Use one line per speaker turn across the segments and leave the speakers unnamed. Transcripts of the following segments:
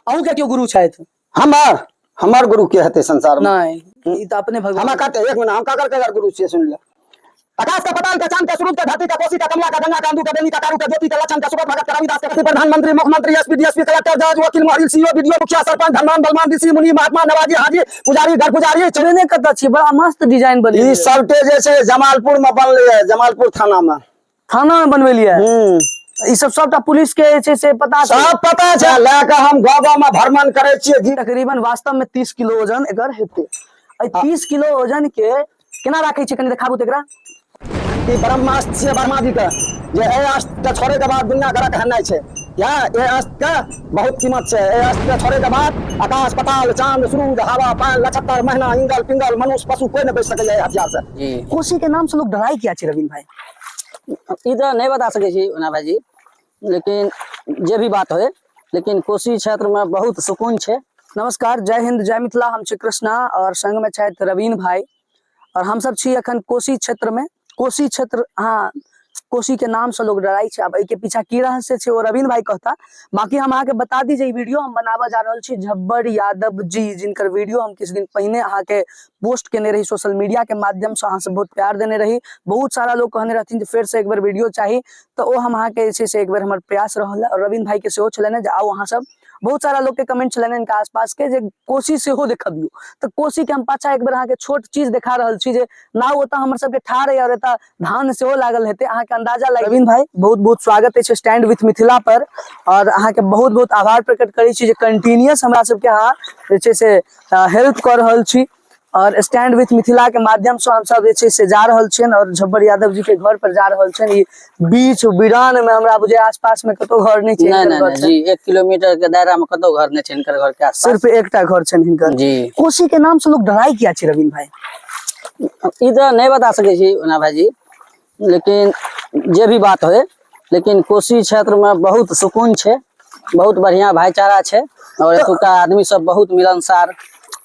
अहूँ के केओ गुरु छथि?
हमर हमर गुरु के हेतै संसार में?
नहीं, ई तऽ अपने भगवान।
हमरा कहते एक मिनट, हम ककर ककर गुरु छियै सुन ले। आकाश का, पताल का, चांद का, सूरज का, धरती का, कोसी का, कमला का, गंगा का, अंदू का, बेनी का, कारू का, ज्योति का, लक्षण का, सुबह भगत का, रविदास का, प्रधानमंत्री, मुख्यमंत्री, एसपी, डीएसपी, कलेक्टर, जज, वकील, मोहरिल, सीओ, बीडीओ, मुखिया, सरपंच, धनवान, बलवान, ऋषि, मुनि, महात्मा, नवाजी, हाजी, पुजारी, घर पुजारी।
चलेने कतऽ छियै? बड़ा मस्त डिजाइन बनेलियै।
ई सबटे जे छै जमालपुर में बनलै है, जमालपुर थाना में।
थाना में बनवेलियै? ई सब सबटा पुलिस के जे छै से पता छै?
सब पता छै। लए कऽ हम गाँव गाँव में भ्रमण करै छियै जी।
तकरीबन वास्तव में 30 किलो वजन एकर हेतै। एहि 30 किलो वजन के केना राखै छियै, कनि देखाबू तऽ एकरा।
ई ब्रह्मास्त्र छियै ब्रह्मा जी के, जे एहि अस्त्र के छोड़े के बाद दुनिया गरक हेनाइ छै। या एहि अस्त्र के बहुत कीमत छै। एहि अस्त्र के छोड़े के बाद आकाश, पताल, चांद, सूरज, हवा, पानि, नक्षत्र, महीना, इंगल पिंगल, मनुष्य, पशु कोई नहि बचि सकैया एहि हथियार से।
जी।
कोसी के नाम से लोग डराइ किया छै रवीन भाई?
ई तऽ नहि बता सकै छी ओना भाईजी, लेकिन जे भी बात होय, लेकिन कोसी क्षेत्र में बहुत सुकून छै।
नमस्कार, जय हिंद, जय मिथिला। हम छी कृष्णा और संग में छथि रवीन भाई और हम सब छी अखन कोसी क्षेत्र में। कोसी क्षेत्र, हाँ, कोसी के नाम से लोग डराइ छै। आब एहि के पीछा की रहस्य छै ओ रवीन भाई कहता। बाकी हम अहाँके बता दी जे ई वीडियो हम बनाबऽ जा रहल छी झब्बर यादव जी, जिनकर वीडियो हम किछु दिन पहिने अहाँके पोस्ट केने रही सोशल मीडिया के माध्यम से। अहाँ सब बहुत प्यार देने रही, बहुत सारा लोग कहने रहथिन जे फेर से एक बेर वीडियो चाही, तऽ ओ हम अहाँके जे छै से एक बेर हमर प्रयास रहल। और रवीन भाई के सेहो छलनि जे आउ अहाँ सब। बहुत सारा लोग के कमेंट छलनि हिनका आसपास के जे कोसी सेहो देखबियौ, तऽ कोसी के हम पाछा एक बेर अहाँके छोट चीज देखा रहल छी जे नाव ओतऽ हमर सबके ठाढ़ अइ और एतऽ धान सेहो लागल हेतै, अहाँके अंदाजा लागि। रवीन भाई, बहुत बहुत स्वागत अछि स्टैंड विथ मिथिला पर और अहाँके बहुत बहुत आभार प्रकट करै छी जे कंटिन्यूअस हमरा सबके अहाँ जे छै से हेल्प कऽ रहल छी और स्टैंड विथ मिथिला के माध्यम से हमसब जे छै से जा रहल छियनि और झब्बर यादव जी के घर पर जा रहल छियनि। ई बीच वीरान में हमरा बुझे आसपास में कतौ घर नहि छै।
नहि
हिनकर
नहि
घर
नहि
छनि।
जी, 1 किलोमीटर के दायरा में कतौ घर नहि छै हिनकर घर के आसपास।
सिर्फ एकटा घर छनि हिनकर।
जी।
कोसी के नाम से लोग डराइ किया छै रवीन भाई?
ई तऽ नहि बता सकै छी ओना भाईजी, लेकिन जे भी बात होय, लेकिन कोसी क्षेत्र में बहुत सुकून छै, बहुत बढ़िया भाईचारा छै और एतुका आदमी सब बहुत मिलनसार।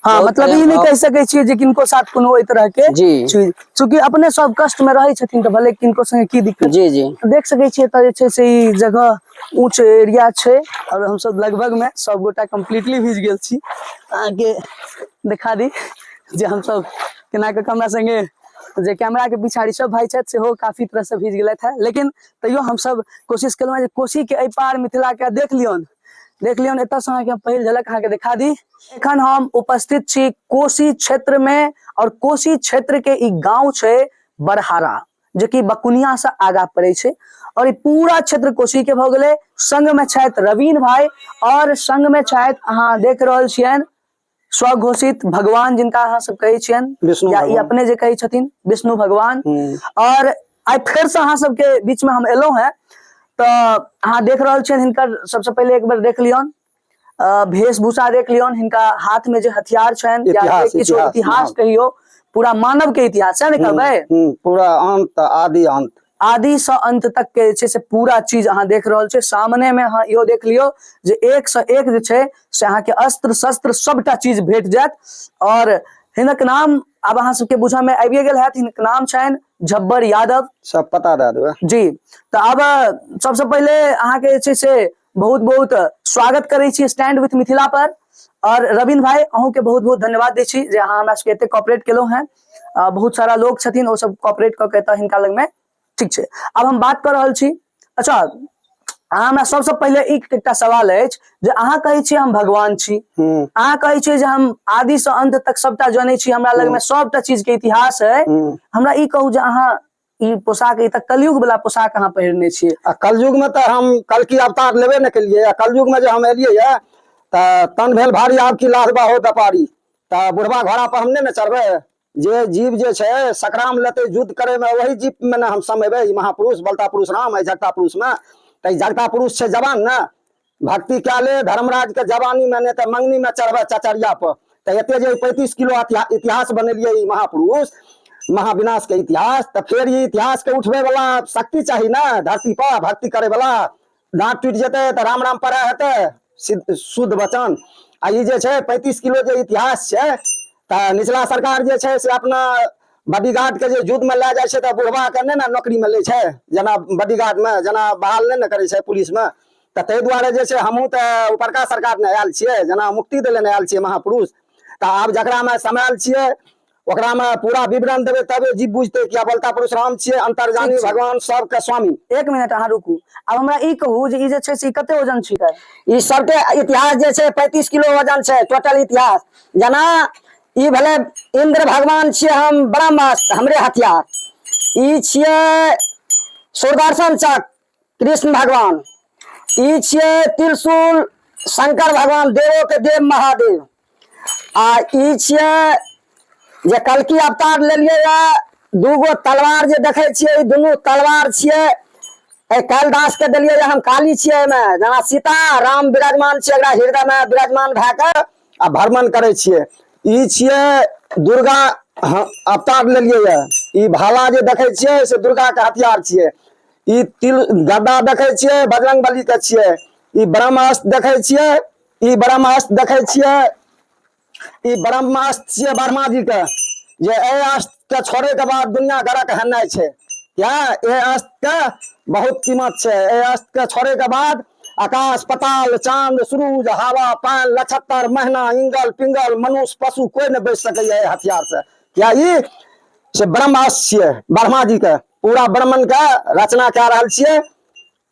हाँ,
बहुत
मतलब ई
प्रेम
नहि
भाव।
कहि सकै छियै जे किनको साथ कोनो ओहि तरह के
जी।
चीज, चूँकि अपने सब कष्ट में रहै छथिन तऽ भले किनको संगे की दिक्कत।
जी जी।
देख सकै छियै तऽ जे छै से ई जगह ऊंच एरिया छै और हमसब लगभग में सब गोटा कम्प्लीटली भीज गेल छी। अहाँके देखा दी जे हमसब केना कऽ हमरा संगे जे कैमरा के पीछा ऋषभ भाई छथि सेहो काफी तरह से भीज गेलथि हेँ, लेकिन तैयो हमसब कोशिश केलहुँ हेँ जे कोसी के एहि पार मिथिला के देख लियौन, देख लियौन। एतऽसँ अहाँके हम पहिल झलक अहाँके देखा दी। एखन हम उपस्थित छी कोसी क्षेत्र में और कोसी क्षेत्र के ई गांव छै बरहारा, जे कि बकुनिया से आगा पड़े छै और ई पूरा क्षेत्र कोसी के भऽ गेलै। संग में छथि रवीन भाई और संग में छथि अहाँ देख रहल छियनि स्वघोषित भगवान, जिनका अहाँ सब कहै छियनि
विष्णु
या ई
भगवान।
अपने जे कहै छथिन विष्णु भगवान। और आइ फेर से अहाँ सबके बीच में हम एलहुं हैं तऽ अहाँ देख रहल छियनि हिनकर सबसे पहिले एक बेर देख लियौन, वेशभूषा देख लियौन, हिनका हाथ में जे हथियार छनि या
इतिहास,
जे किछु
इतिहास,
इतिहास
हाँ।
कहियौ, पूरा मानव के इतिहास है ने कहबै?
पूरा अंत, आदि अंत,
आदि से अंत तक के जे छै से पूरा चीज अहाँ देख रहल छै सामने में। अहाँ इहो देख लियौ जे एक से एक जे छै से अहाँके अस्त्र शस्त्र सबटा चीज भेट जायत। और हिनक नाम आब अहाँ सबके बुझऽ में आबिए गेल हैत, हिनक नाम छनि झब्बर यादव।
सब पता दए देबै
जी। तऽ आब सबसँ पहिले अहाँके जे छै से बहुत बहुत स्वागत करै छी स्टैंड विथ मिथिला पर। और रविन भाई, अहूँके बहुत बहुत धन्यवाद दै छी जे अहाँ हमरा सबके एते कॉपरेट केलहुँ हेँ। बहुत सारा लोग छथिन, ओ सब कॉपरेट कऽ के एतऽ हिनका लगमे। ठीक छै, आब हम बात कऽ रहल छी। अच्छा, अहाँ हमरा सबसँ पहिले एकटा सवाल अछि जे अहाँ कहै छियै हम भगवान छी, अहाँ कहै छियै जे हम आदि से अंत तक सबटा जनै छी, हमरा लगमे सबटा चीज के इतिहास है। हमरा ई कहू जे अहाँ ई पोशाक, ई तऽ कलयुग वाला पोशाक अहाँ पहिरने छियै।
आ कलयुग में तऽ हम कलकी अवतार लेबे ने केलियै। आ कलयुग में जे हम एलियै ये तऽ तन भेल भारी, आब की लादबा हो दपारी, तऽ बुढ़वा घोड़ा पर हम नहि ने चढ़बै। जे जीव जे छै सकराम लेतै युद्ध करे में, वही जीव में ने हम समेबै। ई महापुरुष बलता पुरुष राम, एहि जगता पुरुष में तऽ ई जगता पुरुष छै जवान ने, भक्ति कए ले धर्मराज के जवानी में, नहि तऽ मंगनी में चढ़बै चचरिया पर। तऽ एते जे 35 किलो इतिहास बनेलियै ई महापुरुष महाविनाश के इतिहास, तऽ फेर ई इतिहास के उठबै वाला शक्ति चाही ने धरती पर भक्ति करे वाला। दाँत टूटि जेतै तऽ राम राम पढ़ै हेतै शुद्ध वचन। आ ई जे छै 35 किलो जे इतिहास छै, तऽ निचला सरकार जे छै से अपना बॉडीगार्ड के जे युद्ध में लए जाइ छै तऽ बुढ़वा के नहि ने नौकरी में लै छै, जेना बॉडीगार्ड में जेना बहाल नहि ने करै छै पुलिस में, तऽ ताहि दुआरे जे छै हमहूँ तऽ ऊपरका सरकार ने आयल छियै, जेना मुक्ति दै लए ने आयल छियै महापुरुष। तऽ आब जकरामे समायल छियै ओकरामे पूरा विवरण देबै तबे जीव बुझतै कि अबलता परशुराम छियै, अंतर्जामी
ठीक छै।
भगवान सबके स्वामी।
एक मिनट अहाँ रुकू, आब हमरा ई कहू जे ई जे छै से ई कते वजन छिकै?
ई सबके इतिहास जे छै 35 किलो वजन छै टोटल इतिहास। जेना ई भेलै इंद्र भगवान छियै हम, ब्रह्मास्त्र हमरे हथियार। ई छियै सुदर्शन चक्र कृष्ण भगवान। ई छियै त्रिशूल शंकर भगवान, देवो के देव महादेव। आ ई छियै जे कलकी अवतार लेलियै ये, दूगो तलवार जे देखै छियै, ई दुनू तलवार छियै। एहि कालिदास के देलियै ये, हम काली छियै। एहिमे जेना सीता राम विराजमान छियै, एकरा हृदय मे विराजमान भए कऽ
आ भ्रमण करै छियै। ई छियै दुर्गा अवतार लेलियै ये। ई भाला जे देखै छियै से दुर्गा के हथियार छियै। ई तिल गदा देखै छियै बजरंग बली के छियै। ई ब्रह्मास्त्र देखै छियै, ई ब्रह्मास्त्र देखै छियै, ई ब्रह्मास्त्र छियै ब्रह्मा जी के, जे एहि अस्त्र के छोड़े के बाद दुनिया गरक हेनाइ छै। क्या एहि अस्त्र के बहुत कीमत छै। एहि अस्त्र के छोड़े के बाद आकाश पताल चांद सूरज हवा पानि नक्षत्र महीना इंगल पिंगल मनुष्य पशु कोई नहि बचि सकैया एहि हथियार से। क्या ई से ब्रह्मास्त्र छियै ब्रह्मा जी के, पूरा ब्राह्मण के रचना कए रहल छियै।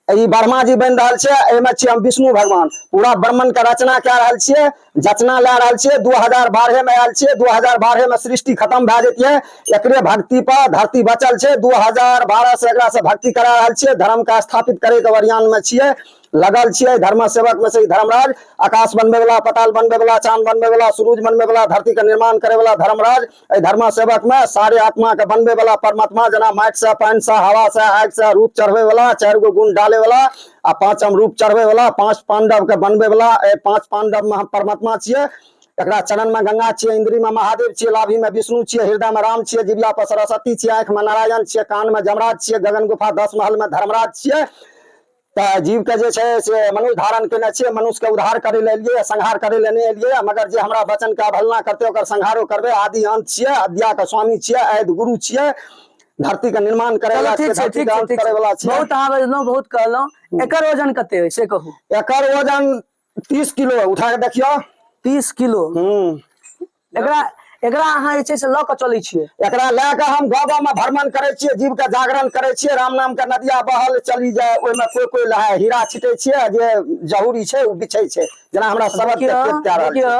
ई ब्रह्मा जी बनि रहल छै, एहिमे छियै हम विष्णु भगवान, पूरा ब्राह्मण के रचना कए रहल छियै, जचना लए रहल छियै। 2012 मे आयल छियै, 2012 मे सृष्टि खत्म भए जेतियै, एकरे भक्ति पर धरती बचल छै। 2012 से एकरा से भक्ति करा रहल छियै, धर्म के स्थापित करे के अभियान में छियै, लगल छियै। धर्म सेवक में से धर्मराज, आकाश बनबै वाला, पताल बनबै वाला, चांद बनबै वाला, सूरज बनबै वाला, धरती के निर्माण करे वाला धर्मराज, एहि धर्म सेवक में सारे आत्मा के बनबै वाला परमात्मा, जेना माटि से पानि से हवा से आगि से रूप चढ़बै वाला, 4 गो गुण डाले वाला आ पांचम रूप चढ़बै वाला, 5 पांडव के बनबै वाला, एहि 5 पांडव में हम परमात्मा छियै। एकरा चरण में गंगा छियै, इंद्री में महादेव छियै, लाभी में विष्णु छियै, हृदय में राम छियै, जिभिया पर सरस्वती छियै, आँखि में नारायण छियै, कान में जमराज छियै, गगन गुफा 10 महल में धर्मराज छियै। तऽ जीव के जे छै से मनुष्य धारण केने छियै, मनुष्य के उद्धार करे लए एलियै, संहार करे लए नहि एलियै। मगर जे हमरा वचन के अवहेलना करतै ओकर संहारो करबै। आदि अंत छियै, अद्या के स्वामी छियै, आदि गुरु छियै, धरती के निर्माण करे
चलो
वाला
ठीक
छियै,
छै,
धरती
ठीक
के
छै,
अंत
ठीक
करे
छै।
वाला छियै।
बहुत अहाँ बजलहुँ, बहुत कहलहुँ। एकर वजन कते होइ से कहू?
एकर वजन 30 किलो, उठा के देखियौ।
30 किलो। एकरा एकरा अहाँ जे छै से लऽ कऽ चलै छियै?
एकरा लए कऽ हम गाँव गाँव मे भ्रमण करै छियै, जीव के जागरण करै छियै। राम नाम के नदिया बहल चली जाय, ओहिमे कोई कोई लहाय हीरा छिटै छियै, जे जहूरी छै ओ बिछै छै। जेना हमरा शब्द के
देखियौ
खेत कए रहल छै।
देखियौ,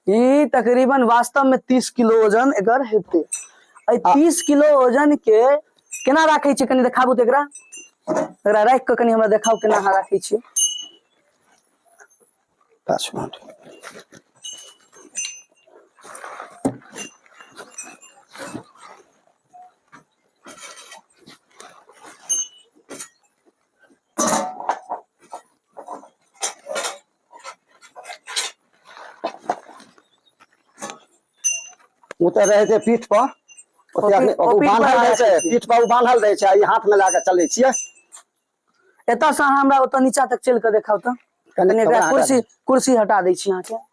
ई तकरीबन वास्तव में 30 किलो वजन एकर हेतै। एहि 30 किलो वजन के केना राखै छियै कनि देखाबू तऽ? एकरा एकरा राखि कऽ कनि हमरा देखाउ केना अहाँ राखै छियै।
5 मिनट। ओ तऽ रहै छै पीठ पर, ओते
ओ
ओ
पीठ पर
बान्हल रहै छै,
राखै छियै।
पीठ पर ओ बान्हल रहै छै, ई हाथ में लए कऽ चलै छियै।
एतऽ से अहाँ हमरा ओतऽ नीचा तक चलि कऽ देखाउ तऽ।
कनि
कनि एकरा
कपड़ा हटा
कुर्सी
दियौ।
कुर्सी हटा दै छी अहाँके।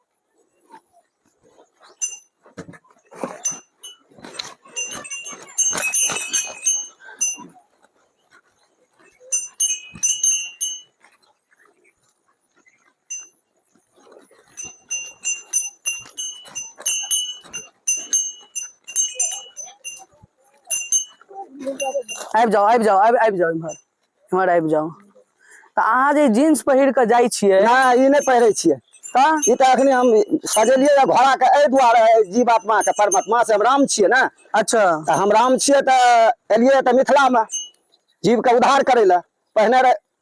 आबि जाउ, आबि जाउ, आबि आबि जाउ, इम्हर इम्हर आबि जाउ। तऽ अहाँ जे जींस पहिर कऽ जाइ छियै?
नहि, ई नहि पहिरै छियै।
तऽ
ई तऽ अखनी हम सजेलियै या घोड़ा के एहि दुआरे, जीव आत्मा के परमात्मा से हम राम छियै ने।
अच्छा।
तऽ हम राम छियै तऽ एलियै तऽ मिथिला मे जीव के उद्धार करै लए। पहिने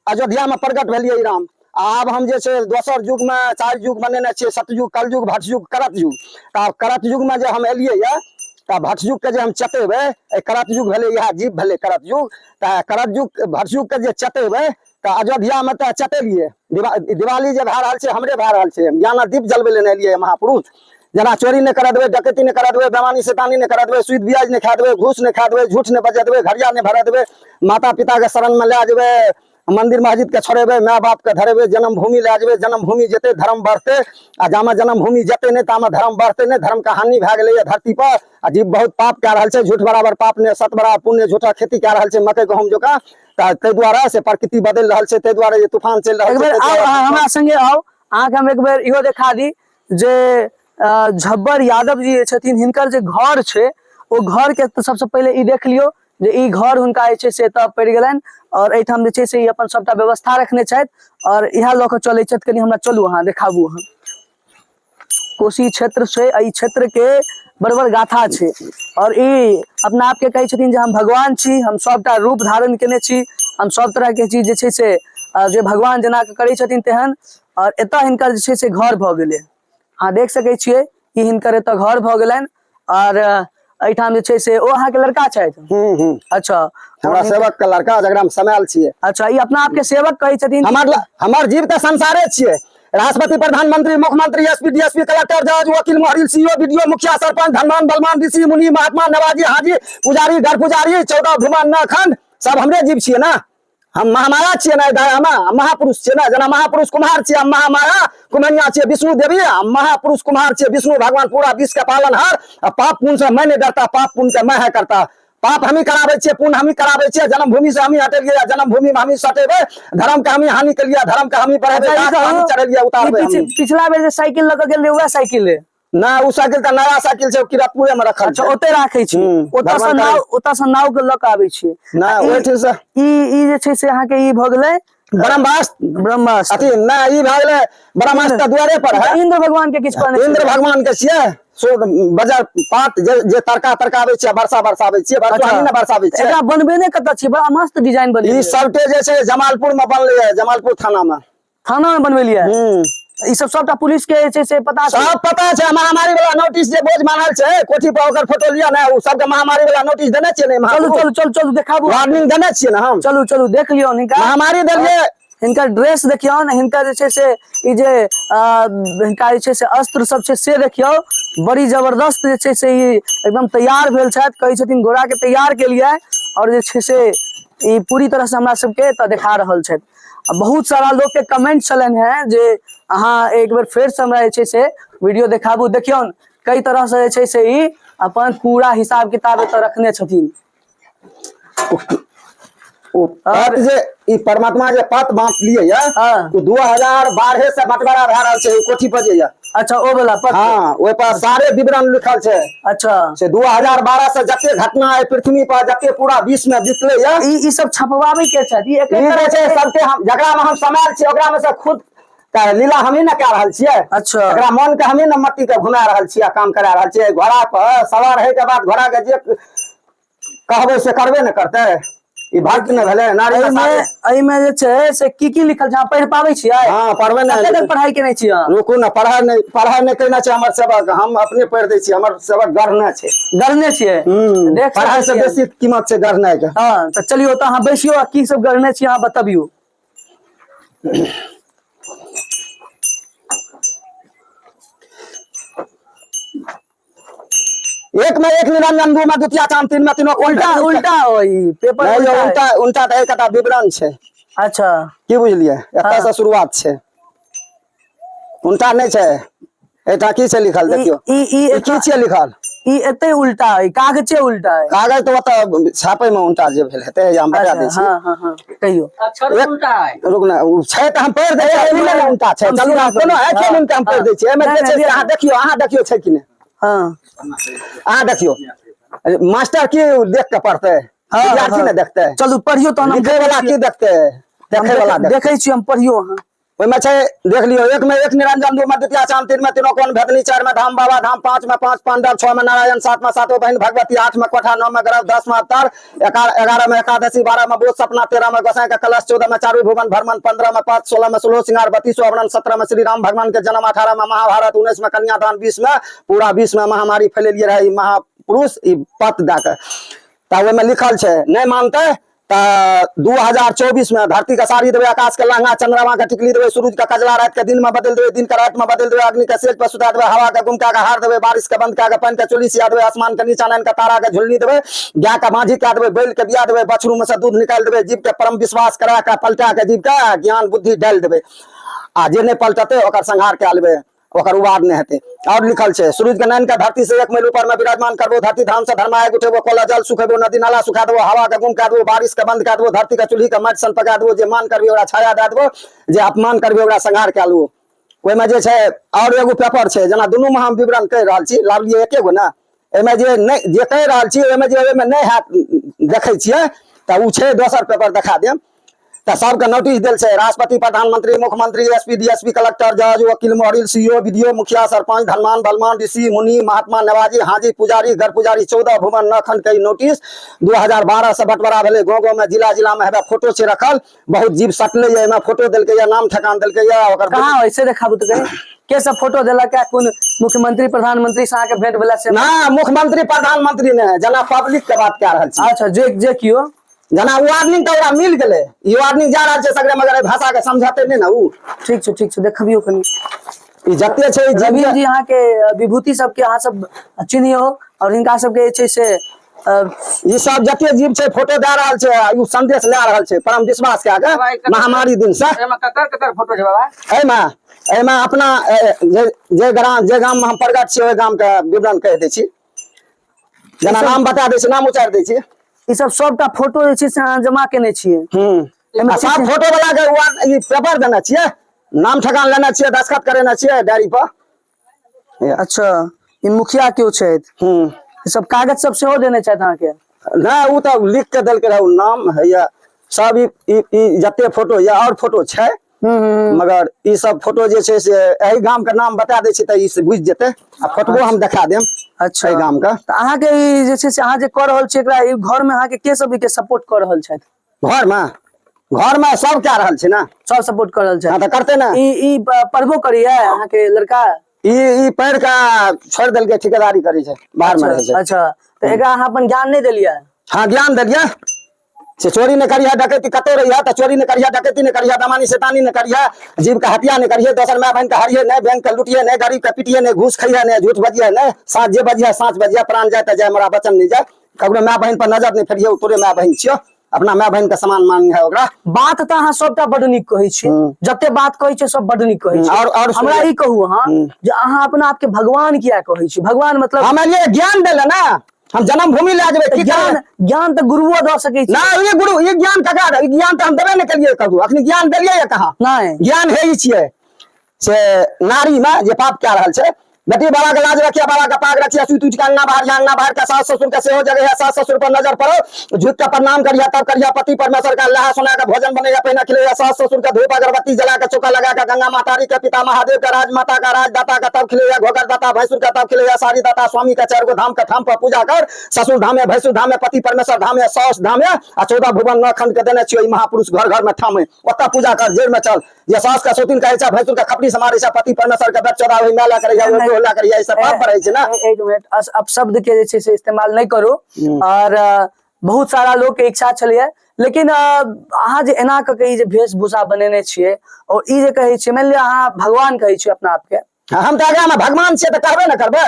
अयोध्या मे प्रकट भेलियै ई राम, आब हम जे छै दोसर युग मे 4 युग बनेने छियै, सतयुग, कलयुग, भटयुग, करत युग। तऽ आब करत युग मे जे हम एलियै या तऽ भटयुग के जे हम चतेबै, एहि करत युग भेलै, इएह जीव भेलै करत युग। तऽ करत युग भटयुग के जे चतेबै तऽ अयोध्या मे तऽ चतेलियै। दिवाली जे भए रहल छै हमरे भए रहल छै। ज्ञान दीप जलबै लए नहि एलियै महापुरुष। जेना चोरी नहि करऽ देबै, डकैती नहि करऽ देबै, बेमानी शैतानी नहि करऽ देबै, सूद ब्याज नहि खाए देबै, घूस नहि खाए देबै, झूठ नहि बजऽ देबै, घड़िया नहि भरऽ देबै, माता पिताके शरणमे लए जेबै, मंदिर मस्जिद के छोड़ेबै, माय बाप के धरेबै, जन्मभूमि लए जेबै। जन्मभूमि जेतै धर्म बढ़तै, आ जामे जन्मभूमि जेतै नहि तामे धर्म बढ़तै नहि। धर्म के हानि भए गेलैए धरती पर, आ जीव बहुत पाप कए रहल छै। झूठ बराबर पाप नहि, सत बराबर पुण्य, झूठा खेती कए रहल छै मकई गहूम जकाँ। तऽ ताहि दुआरे से प्रकृति बदलि रहल छै, ताहि दुआरे जे तूफान चलि रहल
एक
छै।
बेर
ताहि
आउ
दुआरे
अहाँ हमरा संगे आउ, अहाँके हम एक बेर इहो देखा दी जे झब्बर यादव जी जे छथिन हिनकर जे घर छै ओ घर के तऽ सबसँ पहिले ई देख लियौ जे ई घर हुनका जे छै से एतऽ पड़ि गेलनि और एहिठाम जे छै से ई अपन सबटा व्यवस्था रखने छथि और इएह लऽ कऽ चलै छथि। कनि हमरा चलू अहाँ देखाबू। अहाँ कोसी क्षेत्र से एहि क्षेत्र के बड़ बड़ गाथा छै और ई अपना आपके कहै छथिन जे हम भगवान छी, हम सबटा रूप धारण केने छी, हम सब तरह के चीज जे छै से जे भगवान जेना के करै छथिन तेहन। और एतऽ हिनकर जे छै से घर भऽ गेलै, अहाँ देख सकै छियै ई हिनकर एतऽ घर भऽ गेलनि। और एहिठाम जे छै से ओ अहाँके लड़का छथि?
हूँ हूँ।
अच्छा,
हमरा सेवक के लड़का जकरा हम समायल छियै।
अच्छा, ई अपना आपके सेवक कहै छथिन?
हमर जीव तऽ संसारे छियै। राष्ट्रपति, प्रधानमंत्री, मुख्यमंत्री, एसपी, डीएसपी, कलेक्टर, जज, वकील, मोहरिल, सीओ, बीडीओ, मुखिया, सरपंच, धनवान, बलवान, ऋषि, मुनि, महात्मा, नवाजी, हाजी, पुजारी, घर पुजारी, 14 भुवन, 9 खंड, सब हमरे जीव छियै ना। हम महामाया छियै ना, दया में हम महापुरुष छियै ना। जेना महापुरुष कुम्हार छियै, हम महामाया कुम्हनिया छियै, विष्णु देवी, हम महापुरुष कुम्हार छियै, विष्णु भगवान पूरा विश्व के पालनहार। आ पाप पुण्य से मैं नहीं डरता, पाप पुण्य के मैं है करता। पाप हमी कराबै छियै, पुण्य हमी कराबै छियै। जन्मभूमि से हमी हटेलियै, जन्मभूमि में हमी सटेबै। धर्म के हमी हानि केलियै, धर्म के हमी बढ़ेबै।
अच्छा, ई
गाछ
कहू,
हमी चढ़ेलियै, उतारबै
ई
हमी।
पिछला बेर जे साइकिल लऽ कऽ गेल रहियै वएह साइकिल है?
ना, ओ साइकिल तऽ नया साइकिल छै, ओ किरतपुरे में रखल
अच्छा,
छै।
ओते राखै छी? ओतऽ से
भगवान
नाव,
करे।
ओतऽ से नाव के लऽ कऽ आबै छी?
ना,
आ
ओहिठाम से।
ई जे छै से अहाँके ई भऽ गेलै
ब्रह्मास्त्र।
ब्रह्मास्त्र।
अथी ना, ई भए गेलै ब्रह्मास्त्र तऽ दुआरे पर है।
इंद्र भगवान के किछु कहने
इंद्र भगवान के छियै सो बजर पात जे जे तरका तरकाबै छियै, वर्षा बरसाबै छियै, वर्षा
अच्छा।
हमी ने बरसाबै छियै।
एकरा बनबेने कतऽ छियै? बड़ा मस्त डिजाइन बनेलियै।
ई सबटे जे छै जमालपुर में बनलै है, जमालपुर थाना में।
थाना में बनबेलियै?
हूँ।
ई सब सबटा पुलिस के जे छै से पता छै?
सब पता छै। महामारी वाला नोटिस जे बोझ मानल छै कोठी पर, ओकर फोटो लिअ ने। ओ सबके महामारी वाला नोटिस देने छियै ने।
चलू चलू चलू चलू देखाबू।
वार्निंग देने छियै ने हम।
चलू चलू देख लियौ हिनका।
महामारी देलियै।
हिनकर ड्रेस देखियौ ने, हिनकर जे छै से ई जे हिनका जे छै से अस्त्र सब छै से देखियौ, बड़ी जबरदस्त जे छै से ई एकदम तैयार भेल छथि। कहै छथिन घोड़ा के तैयार केलियै और जे छै से ई पूरी तरह से हमरा सबके एतऽ देखा रहल छथि। आ बहुत सारा लोग के कमेंट छलनि हेँ जे अहाँ एक बेर फेर से हमरा जे छै से वीडियो देखाबू। देखियौ कई तरह से जे छै से ई अपन पूरा हिसाब किताब एतऽ रखने छथिन।
ओ पत जे ई परमात्मा जे पत बांटलियै या,
हाँ।
ओ 2012 से बंटवारा भए रहल छै, ओ कोठी पर जे या।
अच्छा, ओ वाला पत्र?
हाँ, ओहि पर सारे विवरण लिखल छै।
अच्छा।
से 2012 से जते घटना है पृथ्वी पर, जते पूरा विश्व में बीतले या,
ई सब छपवाबै के छथि? ई एक
ई जे छै सबके हम जकरा में हम समायल छियै ओकरा में से खुद के लीला हमही ने कए रहल छियै।
अच्छा।
एकरा मन के हमही ने मट्टी के घुमा रहल छियै, काम करा रहल छियै। घोड़ा पर सवार होय के बाद घोड़ा के जे कहबै से करबे ने करतै। ई भक्त ने भेलै नारी के
एहिमे
साथे।
एहिमे जे छै से की की लिखल छै, अहाँ पढ़ि पाबै छियै?
हाँ, पढ़बै ने।
कते तक पढ़ाई केने छियै अहाँ?
रुकू ने, पढ़ाई नहि केने छै हमर सेवक, हम अपने पढ़ि दै छियै। हमर सेवक गढ़ने छै।
गढ़ने छियै? देख
पढ़ाई से
सकै छियै।
बेसी कीमत छै गढ़नाइ के।
हाँ, तऽ चलियौ तऽ अहाँ बैसियौ आ की सब गढ़ने छियै अहाँ बतबियौ।
एक में एक निरंजन, दू में द्वितीय चांद, तीन में तीनों
उल्टा उल्टा हो ई पेपर?
नहीं,
उल्टा है।
उल्टा उल्टा तऽ एकटा विवरण छै।
अच्छा।
की बुझलियै? एतऽ
हाँ।
से शुरुआत छै, उल्टा नहि छै। एहिठाम की छै लिखल देखियौ।
ई ई
ई की छियै लिखल?
ई एते उल्टा है, कागजे उल्टा है।
कागज तऽ ओतऽ छापै मे उल्टा जे भेल हेतै, हम बता दै छी।
हाँ हाँ हाँ, कहियौ।
अक्षर उल्टा है।
रुक ने, ओ छै तऽ हम पढ़ि दै छियै, ई नहि उल्टा छै।
हम
चलू ने,
सीधा
कोनो
करू।
आँखे मुनि के हम पढ़ि दै छियै। एहिमे
नहि,
जे छै
नहि,
से अहाँ देखियौ, अहाँ देखियौ छै कि नहि।
हाँ।
अहाँ देखियौ, मास्टर की देख के पढ़तै?
हाँ,
विद्यार्थी
हाँ।
ने देखतै।
चलू पढ़ियौ तहन हम।
लिखै वाला की देखतै? देखै वाला देखतै।
देखै छी हम, पढ़ियौ अहाँ।
ओहिमे छै, देख लियौ। एक में एक निरंजन, दू में द्वितीय चांद, तीन में तीनों कोण भेदनी, चार में धाम बाबा धाम, पांच में पांच पांडव, छह में नारायण, सात में सातों बहन भगवती, आठ में कोठा, नौ में गर्भ, 10 में अवतार, 11 में एकादशी, 12 में बोध सपना, 13 में गोसाई का कलश, 14 में चारू भुवन भ्रमण, 15 में पांच, 16 में 16 श्रृंगार, 32 वर्णन, 17 में श्री राम भगवान के जन्म, 18 में महाभारत, 19 में कन्यादान, 20 में पूरा 20 में महामारी फैलेलिए रहे ई महापुरुष ई पत दऽ के। तऽ ओहिमे लिखल छै, नहि मानतै तऽ 2024 में धरती के साड़ी देबै, आकाश के लहंगा, चंद्रमा के टिकली देबै, सूरज के कजला रात के दिन में बदल देबै, दिन के रात में बदल देबै, अग्नि के सेज पर सुता देबै, हवा के गुमका के हार देबै, बारिश के बंद कए के पानि के चोली सिया देबै, आसमान के नीचा आनि के तारा के झुलनी देबै, गाय के बाँझी कए देबै, बैल के बिया देबै, बछरू में से दूध निकालि देबै, जीव के परम विश्वास करा के पलटा के जीव के ज्ञान बुद्धि डालि देबै, आ जे नहि पलटतै ओकर संहार कए लेबै। ओकर उबार नहि हेतै। और लिखल छै सूरज के नैन के धरती से 1 मील ऊपर में विराजमान करबो, धरती धाम से धर्माय उठेबो, कोला जल सुखेबो, नदी नाला सुखा देबो, हवा के गुम कए देबो, बारिश के बंद कए देबो, धरती के चूल्ही के माटि सन पका देबो, जे मान करबी ओकरा छाया दए देबो, जे अपमान करबी ओकरा संहार कए लेबो। ओहिमे जे छै और एगो पेपर छै, जेना दुनू में हम विवरण कहि रहल छी, लाबलियै एके गो ने, एहिमे जे नहि जे कहि रहल छी ओहिमे जे ओहिमे नहि हैत देखै छियै तऽ ओ छै दोसर पेपर देखा देब। तऽ सबके नोटिस देल छै, राष्ट्रपति, प्रधानमंत्री, मुख्यमंत्री, एसपी, डीएसपी, कलेक्टर, जज, वकील, मोहरिल, सीओ, बीडीओ, मुखिया, सरपंच, धनमान, बलमान, ऋषि, मुनि, महात्मा, नवाजी, हाजी, पुजारी, गर पुजारी, 14 भुवन 9 खंड के नोटिस 2012 से बंटवारा भेलै। गाँव गाँव में, जिला जिला में हेबे फोटो छै रखल, बहुत जीव सटले ये, एहिमे फोटो देलकै ये, नाम ठेकान देलकै ये, ओकर
कहाँ ऐसे देखाबू तऽ कही के सब फोटो देलक है, कोन मुख्यमंत्री प्रधानमंत्री से अहाँके भेंट भेला से?
ना, मुख्यमंत्री प्रधानमंत्री ने, जेना पब्लिक के बात कए रहल छी।
अच्छा, जे जे कियो
जेना वार्निंग तऽ ओकरा मिल गेलै, ई वार्निंग जा रहल छै सगरे, मगर एहि भाषा के समझते नहि ने उ।
ठीक छै, ठीक छै, देखबियौ कनि।
ई जते छै ई
रवि जी अहाँके विभूति सबके अहाँ सब चिन्हियौ और हिनका सबके जे छै से
ई सब जते जीव छै फोटो दए रहल छै, आ उ संदेश लए रहल छै परम विश्वास कए के महामारी दिन से।
एहिमे ककर ककर फोटो छै बाबा?
एहिमे एहिमे अपना जे जे ग्राम जे गाम में हम प्रगट छियै ओहि गाम के विवरण कहि दै छी, जेना नाम बता दै छी, नाम उचारि दै छी।
ई सब सबटा फोटो जे छै से अहाँ जमा केने छियै?
आ सब फोटो वाला के ई पेपर देने छियै, नाम ठेकान लेने छियै, दस्तखत करेने छियै डायरी पर।
अच्छा, ई मुखिया केओ छथि? ई सब कागज सब सेहो देने छथि अहाँके?
नहि, ओ तऽ लिख के देलकै रहए, ओ नाम हैया सब ई जते फोटो यऽ और फोटो छै, मगर ई सब फोटो जे छै से एहि गाम के नाम बता दै छी तऽ ई से बुझि जेतै, आ फोटो हम देखा देम।
अच्छा।
एहि गाम के।
तऽ अहाँके ई जे छै से अहाँ जे कऽ रहल छी एकरा, ई घर में अहाँके के सब के सपोर्ट कऽ रहल छथि?
घर में, घर में सब कए रहल छै ने,
सब सपोर्ट कऽ रहल
छथि। हाँ, तऽ करतै ने।
ई पढ़बो करैया अहाँके लड़का?
ई पढ़ि के छोड़ि देलकै, ठेकेदारी करै छै, बाहर में रहै छै।
अच्छा, तऽ एकरा अहाँ अपन ज्ञान नहि देलियै?
हाँ, ज्ञान देलियै से चोरी नहि करिहे, डकैती कतौ रहिहे तऽ चोरी नहि करिहे, डकैती नहि करिहे, बेमानी शैतानी नहि करिहे, जीव के हत्या नहि करिहे, दोसर माय बहिन के हरिहे नहि, बैंक के लुटिहे नहि, गरीब के पिटिहे नहि, घूस खइहे नहि, झूठ बजिहे नहि, साँच जे बजिहे साँच बजिहे, प्राण जाय तऽ जाय, मरा वचन नहि जाय, ककरो माय बहिन पर नजर नहि फेरिहे, ओ तोरे माय बहिन छियौ, अपना माय बहिन के समान मानिहे ओकरा।
बात तऽ अहाँ सबटा बड नीक कहै छी, जते बात कहै छियै सब बड नीक कहै छी।
और
हमरा ई कहू अहाँ जे अहाँ अपना आपके भगवान किया कहै छी? भगवान मतलब
हम एलियै ज्ञान देले ना, हम जन्मभूमि लए जेबै। की
ज्ञान? ज्ञान तऽ गुरुओ दऽ सकै छै
ना। ई गुरु ई ज्ञान ककरा दे? ई ज्ञान तऽ हम देबे नहि केलियै ककरो, अखनी ज्ञान देलियै या कहाँ?
नहि।
ज्ञान हे ई छियै से नारी में जे पाप कए रहल छै, बेटी बाबा के लाज रखिया, बाबा के पाग रखिया, सुति उठि के अंगना बाहर, अंगना बाहर के सास ससुर के सेहो जगह है, सास ससुर पर नजर पड़ो झुक के प्रणाम करिया तब करिया, पति परमेश्वर का लहा सोना के भोजन बनैया पहिने खिलैया, सास ससुर के धूप अगरबत्ती जला के चौका लगा के गंगा मातारी के पिता महादेव के राज माता का राजदाता का तब खिलैया, घोकर दाता भैंसुर का तब खिलैया, सारी दाता स्वामी का 4 गो धाम के थाम पर पूजा कर, ससुर धामे भैंसुर धामे पति परमेश्वर धामे सास धामे आ 14 भुवन 9 खंड के देने छियो ई महापुरुष घर घर में ठामे ओतऽ पूजा कर, जेल में चल, जे सास का सौतीन कहै छै, भैंसुर के खपड़ी से मारै छै, पति परमेश्वर के बेट चोरा ओहि मेला करै छै, ओहि गोला करै छै, ई सब पाप पड़ै छै ना।
एक मिनट, अपशब्द के जे छै से इस्तेमाल नहि करू। और बहुत सारा लोग के इच्छा छलैया, लेकिन अहाँ जे एना कऽ के ई जे वेशभूषा बनेने छियै और ई जे कहै छियै, मानि लिअ अहाँ भगवान कहै छियै अपना आपके।
हम तऽ एकरा में भगवान छियै तऽ कहबे ने करबै,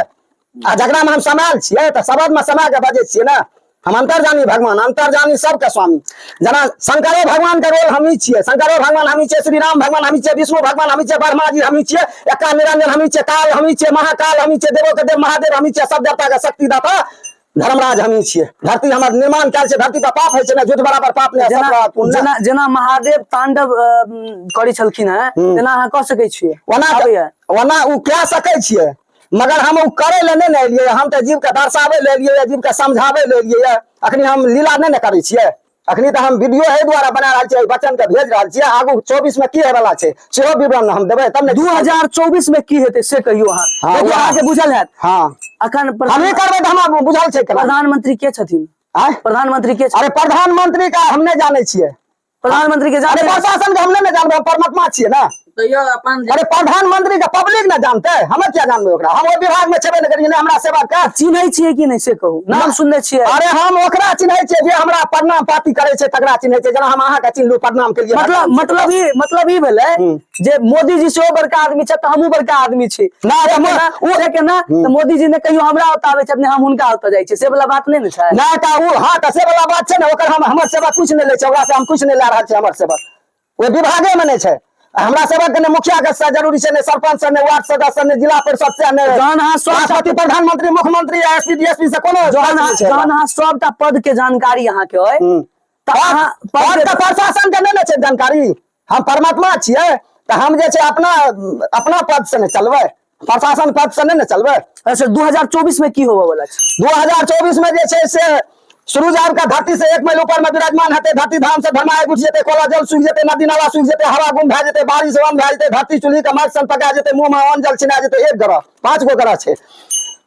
आ जकरा में हम समायल छियै तऽ शब्द में समा के बजै छियै ने। हम अंतर्जामी भगवान, अंतर्जामी सबके स्वामी, जेना शंकरो भगवान के रोल हमही छियै, शंकरो भगवान हमही छियै, श्री राम भगवान हमही छियै, विष्णु भगवान हमही छियै, ब्रह्मा जी हमही छियै, एका निरंजन हमही छियै, काल हमही छियै, महाकाल हमही छियै, देवो के देव महादेव हमही छियै, सब देवता के शक्तिदाता धर्मराज हमही छियै। धरती हमर निर्माण कयल छै, धरती पर पाप होइ छै ने, झूठ बराबर पाप नहि,
जेना
सब बराबर पुण्य।
जेना जेना महादेव तांडव करै छलखिन हेँ, तेना अहाँ कऽ सकै छियै?
ओना
आबैया?
ओना ओ कए सकै छियै, मगर हम ओ करै लए नहि ने एलियै, हम तऽ जीवके दर्शाबै लए एलियै, जीवके समझाबै लए एलियै। अखनी हम लीला नहि ने करै छियै, अखनी तऽ हम वीडियो एहि दुआरे बना रहल छियै, बच्चन के भेज रहल छियै, आगू 24 में की होय वाला छै सेहो विवरण हम देबै तब ने।
2024 में की हेतै से कहियौ अहाँ।
हाँ,
देखियौ,
वएह।
अहाँके बुझल हैत।
हाँ।
अखन
हमही करबै तऽ हमरा बुझल छै केना।
प्रधानमंत्री के छथिन?
आँय?
प्रधानमंत्री के छथिन?
अरे प्रधानमंत्री का हम नहि जानै छियै।
प्रधानमंत्री के
अरे
जानै?
प्रशासन के हम नहि ने जानबै, हम परमात्मा छियै ने।
तैयो अपन
अरे प्रधानमंत्री के पब्लिक ने जानते, हमे किया जानबै ओकरा? हम ओहि विभाग में छेबे नहि करियै, नहि हमरा सेवा के
चिन्है छियै कि नहि से कहू, नाम सुनने छियै?
अरे हम ओकरा चिन्है छियै जे हमरा प्रणाम पाती करै छै तकरा चिन्है छियै, जेना हम अहाँके चिन्हलू प्रणाम के लिए।
मतलब ई भेलै जे मोदी जी सेहो बड़का आदमी छथि तऽ हमहूँ बड़का आदमी छी।
ना,
से
तऽ
केना? से केना? तऽ मोदी जी ने कहियो हमरा ओतऽ आबै छथि, ने हम हुनका ओतऽ जाइ छियै, से वाला बात नहि ने छै?
नहि तऽ ओ हँ तऽ से वाला बात छै ने, ओकर हम हमर सेवा कुछ नहि लै छै, ओकरा से हम कुछ नहि लए रहल छियै, हमर सेवा ओहि विभागे मे नहि छै। हमरा सबक ने मुखिया के से जरूरी छै, ने सरपंच से, ने वार्ड सदस्य से, ने जिला परिषद से, ने
जहन अहाँ सब
राष्ट्रपति, प्रधानमंत्री, मुख्यमंत्री, एसपी, डीएसपी से कोनो
जहन
फर्क नहि छै।
जहन अहाँ सबटा पद के जानकारी अहाँके अइ तऽ अहाँ
पद के प्रशासन के नहि ने छै जानकारी। हम परमात्मा छियै तऽ हम जे छै अपना अपना पद से ने चलबै, प्रशासन पद से नहि ने चलबै।
अच्छा, 2024 में की होबऽ वाला छै?
2024 में जे छै से सूरज आबि कऽ धरती से 1 माइल ऊपर में विराजमान हेतै, धरती धाम से धर्माय उठि जेतै, कोला जल सूखि जेतै, नदी नाला सूखि जेतै, हवा गुम भए जेतै, बारिश बंद भए जेतै, धरती चूल्ही के माटि सन पका जेतै, मुँह में अन्न जल छिना जेतै। एक ग्रह, 5 गो ग्रह छै।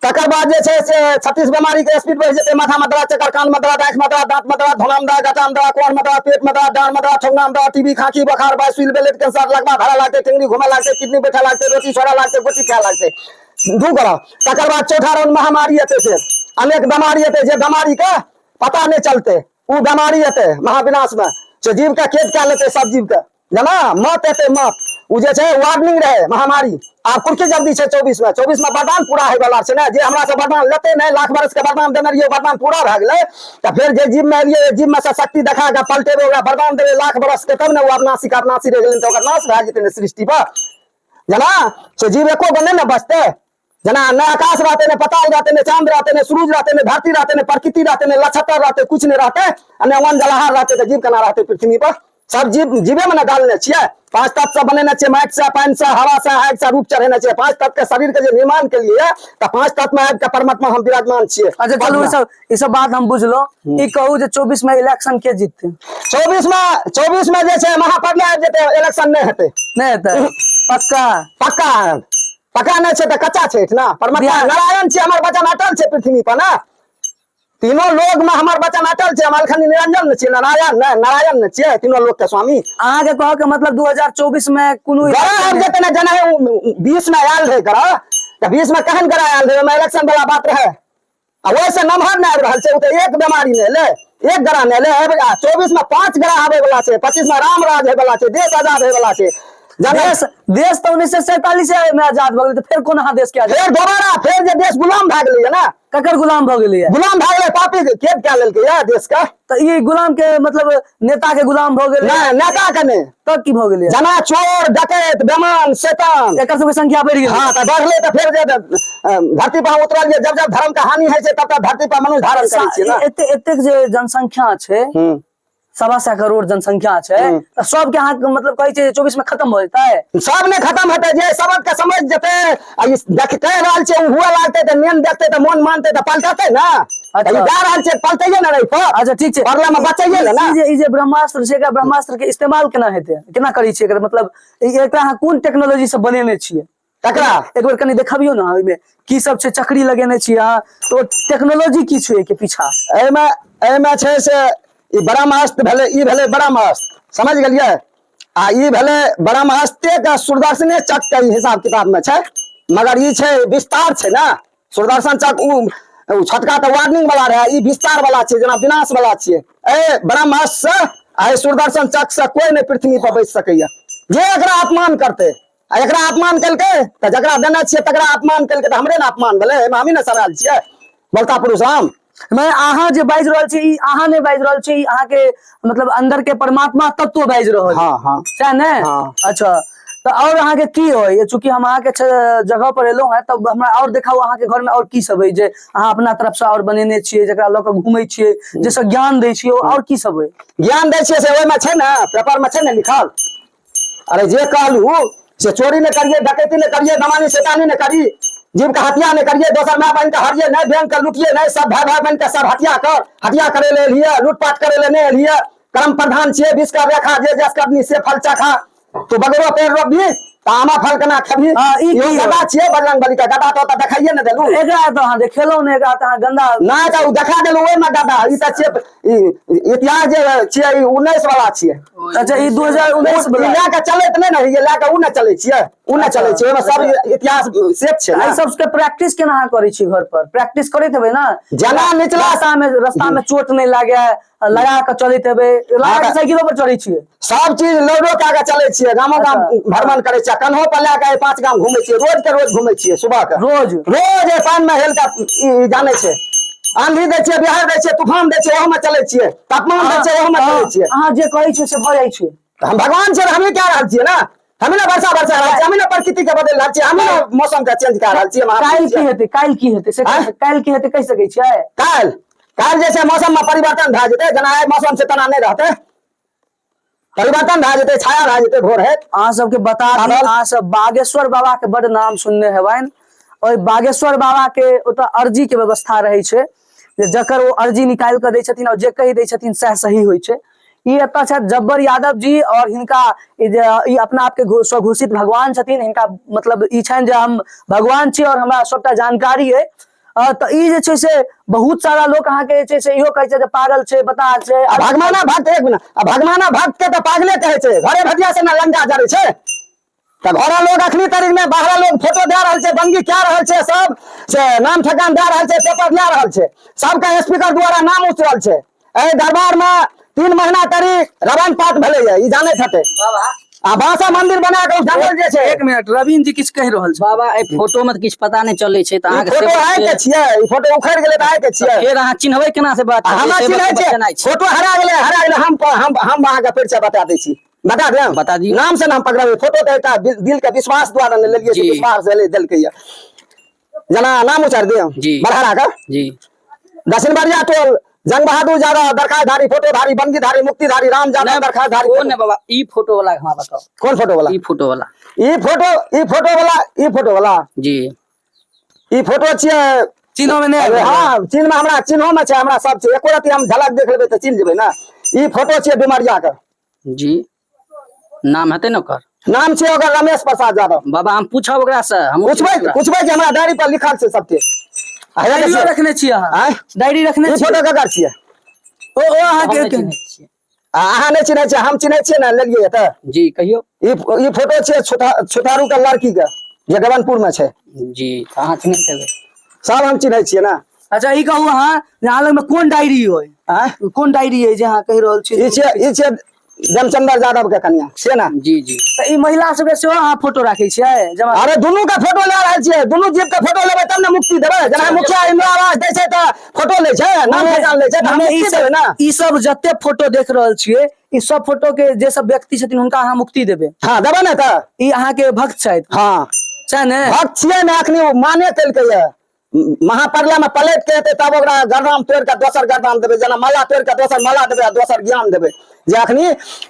तकर बाद जे छै से 36 बीमारी के स्पीड बढ़ि जेतै, माथा में दर्द, चक्कर, कान में दर्द, आँखि में दर्द, दांत में दर्द, धोना में दर्द, गटा में दर्द, कोर में दर्द, पेट में दर्द, डाँड़ में दर्द, ठेहुना में दर्द, टीबी, खांसी, बोखार, बाइसिल, ब्लड कैंसर, लगवा धरा लागतै, टेंगरी घुमे लागतै, किडनी बैठा लागतै, रोटी छोड़ा लागतै, गोटी खाए लागतै, 2 ग्रह। तकर बाद चौथा राउंड महामारी एतै, फेर अनेक बीमारी एतै, जे बीमारी के पता नहि चलतै ओ बीमारी एतै महाविनाश में, से जीव के खेत कए लेतै सब जीव के, जेना मत एतै मत, ओ जे छै वार्निंग रहै महामारी। आब कुर्की जल्दी छै 24 में, 24 में वरदान पूरा होय वाला छै ने, जे हमरा से वरदान लेतै नहि, लाख बरस के वरदान देने रहियै, वरदान पूरा भए गेलै, तऽ फेर जे जीव में एलियै, जीव में से शक्ति देखा कऽ पलटेबै, ओकरा वरदान देबै लाख बरस के, तब ने ओ अविनाशी के अविनाशी रहि गेलै, तऽ ओकर नाश भए जेतै ने सृष्टि पर, जेना से जीव एको गो नहि ने बचतै, जेना ने आकाश रहतै, ने पताल रहतै, ने चांद रहतै, ने सूरज रहतै, ने धरती रहतै, ने प्रकृति रहतै, ने नक्षत्र रहतै, कुछ नहि रहतै, आ ने वन जलाहार रहतै, तऽ जीव केना रहतै पृथ्वी पर? सब जीव जीवे में ने डालने छियै, 5 तत्व से बनेने छियै, माटि से, पानि से, हवा से, आगि से रूप चढ़ेने छियै, 5 तत्व के शरीर के जे निर्माण के लिए, तऽ 5 तत्व में आबि के परमात्मा हम विराजमान छियै।
अच्छा चलू, ई सब बात हम बुझलहुँ। ई कहू जे 24 में इलेक्शन के जीतते?
24 में जे छै महाप्रलय आबि जेतै, इलेक्शन नहि हेतै।
नहि हेतै पक्का?
पक्का, पक्का नहि छै तऽ कच्चा छै ना। परमात्मा नारायण छियै, हमर वचन अटल छै पृथ्वी पर ना, तीनों लोक में हमर वचन अटल छै, हम अलखनी निरंजन ने छियै, नारायण ने, नारायण ने छियै, तीनों लोक के स्वामी।
अहाँके कहऽ के मतलब 2024 में कोनो
ग्रह आबि जेतै ने, जेना 20 में आयल रहै ग्रह, तऽ 20 में केहन ग्रह आयल रहै, ओहिमे इलेक्शन वाला बात रहै, आ ओहिसँ नमहर नहि आबि रहल छै, ओ तऽ एक बीमारी नहि एलै, एक ग्रह नहि एलै, आ 24 में 5 ग्रह आबै वाला छै, 25 में राम राज होय वाला छै, देश आजाद होय वाला छै।
देश देश तऽ 1947 में आजाद भऽ गेलै, तऽ फेर कोन अहाँ देश के आजाद?
फेर दोबारा फेर जे देश गुलाम भए गेलै ने।
ककर गुलाम भऽ गेलै?
गुलाम भए गेलै पापी के, केद कए लेलकै या देश के।
तऽ ई गुलाम के मतलब नेता के गुलाम भऽ गेलै?
नहि, नेता के नहि।
तब की भऽ गेलै?
जना चोर, डकैत, बेमान, शैतान,
एकर सबके संख्या बढ़ि गेलै।
हाँ, तऽ बढ़लै तऽ फेर जे धरती पर उतरल, जे जब जब धर्म के हानि होइ छै तब तब धरती पर मनुष्य धारण करै छै ने।
एते एतेक जे जनसंख्या छै, 1.25 करोड़ जनसंख्या छै, तऽ सबके अहाँ मतलब कहै छै 24 में खत्म भऽ जेतै?
सब नहि खत्म हेतै, जे सबक के समझ जेतै आ ई देख कहि रहल छै ओ हुए लागतै तऽ मेन देखतै तऽ मोन मानतै तऽ पलटतै ने।
अच्छा।
ई जा रहल छै पलटैये ने रही पर।
अच्छा ठीक छै।
पड़ला में बचैये ने ना।
ई जे ब्रह्मास्त्र छै, एकरा ब्रह्मास्त्र के इस्तेमाल केना हेतै, केना करै छियै एकर मतलब एकरा अहाँ कोन टेक्नोलॉजी से बनेने छियै?
तकरा
एक बेर कनि देखबियौ ने, ओहिमे की सब छै, चक्री लगेने छियै अहाँ, तो टेक्नोलॉजी की छै एहिके पीछा?
एहिमे एहिमे छै से ई ब्रह्मास्त्र भेलै, ई भेलै ब्रह्मास्त्र, समझ गेलियै? आ ई भेलै ब्रह्मास्त्रे के सुदर्शने चक्र के हिसाब किताब में छै, मगर ई छै विस्तार छै ने, सुदर्शन चक्र उ छोटका तऽ वार्निंग वाला रहै, ई विस्तार वाला छै, जेना विनाश वाला छियै। ए ब्रह्मास्त्र से आ सुदर्शन चक्र से कोई नहि पृथ्वी पर बचि सकैया जे एकरा अपमान करतै। आ एकरा अपमान केलकै तऽ जकरा देने छियै तकरा अपमान केलकै तऽ हमरे ने अपमान भेलै, एहिमे हमही ने सरायल छियै, बोलता पुरुष हम।
मैं अहाँ जे बाजि रहल छी, ई अहाँ नहि बाजि रहल छी, ई अहाँके मतलब अंदर के परमात्मा तत्व बाजि रहल।
हाँ, हाँ।
सएह ने?
हाँ।
अच्छा, तऽ और अहाँके की होय, चूंकि हम अहाँके जगह पर एलहुँ हेँ, तब हमरा और देखाउ अहाँके घर में और की सब है जे अहाँ अपना तरफ से और बनेने छियै, जकरा लऽ कऽ घूमै छियै, जाहिसँ ज्ञान दै छियै, और की सब है?
ज्ञान दै छियै से ओहिमे छै ने, पेपर में छै ने लिखल। अरे जे कहलू से चोरी नहि करिए, डकैती नहि करिए, दमानी शैतानी नहि करी, जीव के हत्या नहि करिए, दोसर माय बहिन के हरिए नहि, बैंक के लूटिए नहि, सब भाई भाई बहिन के सब हत्या कर, हत्या करे ले एलिए, लूटपाट करे ले नहि एलिए, कर्म प्रधान छियै, विष के रेखा जे जस करनी से फल चखा, तू बगरो पेड़ रोपबी तऽ आमा फल केना खेबही?
हाँ, ई
इहो
की
गदा छियै बजरंग बली के, गदा तऽ ओतऽ देखाइए ने देलू।
एकरा तऽ अहाँ देखेलहुँ ने, एकरा तऽ अहाँ गंदा
नहि तऽ ओ देखा देलू ओहिमे गदा, ई तऽ छियै ई इतिहास जे छियै ई 19 वाला छियै।
अच्छा, ई 2019
ई लए कऽ चलैत नहि ने, ई लए कऽ ओ नहि चलै छियै, ओ नहि चलै छियै, ओहिमे सब इतिहास सेट छै ने।
एहि सबके प्रैक्टिस केना अहाँ करै छी घर पर? प्रैक्टिस करैत हेबै ने?
जेना निचला
रास्ता में चोट नहि लागे, लगा कऽ चलैत हेबै, लगा कऽ साइकिलो पर चढ़ै छियै?
सब चीज लौडो कए कऽ चलै छियै, गामो गाम भ्रमण करै छियै, कन्हो पर लए कऽ 5 गाम घूमै छियै, रोज के रोज घूमै छियै, सुबह के
रोज
रोज एहि पानि मे हेल कऽ ई जानै छै, आंधी दै छियै, बिहार दै छियै, तूफान दै छियै, ओहो मे चलै छियै, तापमान दै छियै, ओहो मे चलै छियै।
अहाँ जे कहै छियै से भऽ जाइ छै?
हम भगवान छियै, हमही कए रहल छियै ने। हमी ने वर्षा बरसा रहल छियै, हमी ने प्रकृति के बदलि रहल छियै, हमी ने मौसम के चेंज कए रहल छियै।
काल्हि
महापुरुष
की
छियै।
हेतै, काल्हि की हेतै से
आँय?
काल्हि की हेतै कहि सकै छियै?
काल्हि काल्हि जे छै मौसम में परिवर्तन भए जेतै, जेना आइ मौसम से तेना नहि रहतै, परिवर्तन भए जेतै, छाया भए जेतै, भोर हेत।
अहाँ सबके बता दी,
बादल।
अहाँ सब बागेश्वर बाबा के बड नाम सुनने हेबनि। ओहि बागेश्वर बाबा के ओतऽ अर्जी के व्यवस्था रहै छै जे जकर ओ अर्जी निकालि कऽ दै छथिन और जे कहि दै छथिन सएह सही होइ छै। ई एतऽ छथि जब्बर यादव जी और हिनका ई जे ई अपना आपके स्वघोषित भगवान छथिन। हिनका मतलब ई छनि जे हम भगवान छी और हमरा सबटा जानकारी अइ। तऽ ई जे छै से बहुत सारा लोक अहाँके जे छै से इहो कहै छै जे पागल छै, बताह छै।
आ भगवाना भक्त, एक मिनट, आ भगवाना भक्त के तऽ पागले कहै छै। घरे भटिया से ने लंका जरै छै तऽ घरा लोग अखनी तारीख में बाहरा लोग फोटो दे रहल छै, बंगी कए रहल छै, सब से नाम ठेकान दे रहल छै, पेपर लए रहल छै, सबके स्पीकर द्वारा नाम उचरल छै। एहि दरबार में 3 महीना तारीख रावण पाठ भेलै ये, ई जानैत हेतै।
बाबा
आ बांसा मंदिर बना के जंगल जे छै।
एक मिनट, रवीन जी किछु कहि रहल छै।
बाबा, एहि फोटो में तऽ किछु पता नहि चलै छै, तऽ
ई
अहाँके
फोटो
से
आइ के छियै, ई फोटो उखड़ि गेलै तऽ आइ के छियै।
फेर अहाँ चिन्हबै केना से बात?
आ हमरा
से
चिन्है छै,
बचेनाइ छै।
फोटो हरा गेलै, हरा गेलै। हम अहाँके परिचय बता दै छी, बता देब?
बता दियौ।
नाम से नाम पकड़बै, फोटो तऽ एकटा दिल के विश्वास द्वारा ने लेलियै, से
जी।
विश्वास भेलै देलकै ये। जेना नाम उचारि दियौ?
जी।
बरहरा के।
जी।
दक्षिण टोल, जंग बहादुर यादव, दरखास्तधारी, फोटोधारी, बंगीधारी, मुक्तिधारी, राम यादव, दरखास्तधारी।
ओ ने बाबा, ई फोटो वाला हमरा बताओ।
कोन फोटो वाला?
ई फोटो वाला।
ई फोटो, ई फोटो वाला, ई फोटो वाला।
जी।
ई फोटो छियै।
चिन्हो में नहि
अरे
आबि रहल।
हाँ, चिन्ह में हमरा चिन्हो में छै, हमरा सब छै। एको रति हम झलक देख लेबै तऽ चिन्ह जेबै ने। ई फोटो छियै डुमरिया के।
जी, नाम हेतै ने ओकर?
नाम छै ओकर रमेश प्रसाद यादव।
बाबा, हम पूछब ओकरा से, हम
पूछबै, पूछबै कि हमरा डायरी पर लिखल छै सबके। आ हेया
डायरियो
देखियौ।
रखने छियै अहाँ?
आँय?
डायरी रखने
ई
छियै?
फोटो ककर छियै?
ओ
हम
अहाँके
नहि चिन्है छियै।
आ अहाँ नहि चिन्है छियै, हम चिन्है छियै ने, लेलियै तऽ।
जी, कहियौ।
ई फोटो छियै छुतारू के लड़की के, जे गबनपुर में छै।
जी, तऽ अहाँ चिन्हैत हेबै।
सब हम चिन्है छियै ने।
अच्छा, ई कहू अहाँ जे अहाँ लग में कोन डायरी अइ?
आँय?
कोन डायरी अइ जे अहाँ कहि रहल छी?
ई छियै, ई छियै जमचंदर यादव के कन्या छियै ने।
जी जी।
तऽ ई महिला सबके सेहो अहाँ फोटो राखै छियै जमा?
अरे दुनू के फोटो लए रहल छियै, दुनू जीव के फोटो लेबै तब ने मुक्ति देबै। जेना मुखिया इंदिरा आवास दै छै तऽ फोटो लै छै, नाम पहचान लै छै, तऽ हम
मने ई
मुक्ति देबै ने।
ई सब जते फोटो देख रहल छियै, ई सब फोटो के जे सब व्यक्ति छथिन हुनका अहाँ मुक्ति देबै?
हाँ, देबै ने तऽ।
ई अहाँके भक्त छथि?
हाँ।
सएह ने?
भक्त छियै ने, अखनी ओ माने केलकै ये। महाप्रलय में पलट के एतै तब ओकरा गर्दान तोड़ि के दोसर गर्दान देबै, जेना माला तोड़ि के दोसर माला देबै आ दोसर ज्ञान देबै। जे अखनी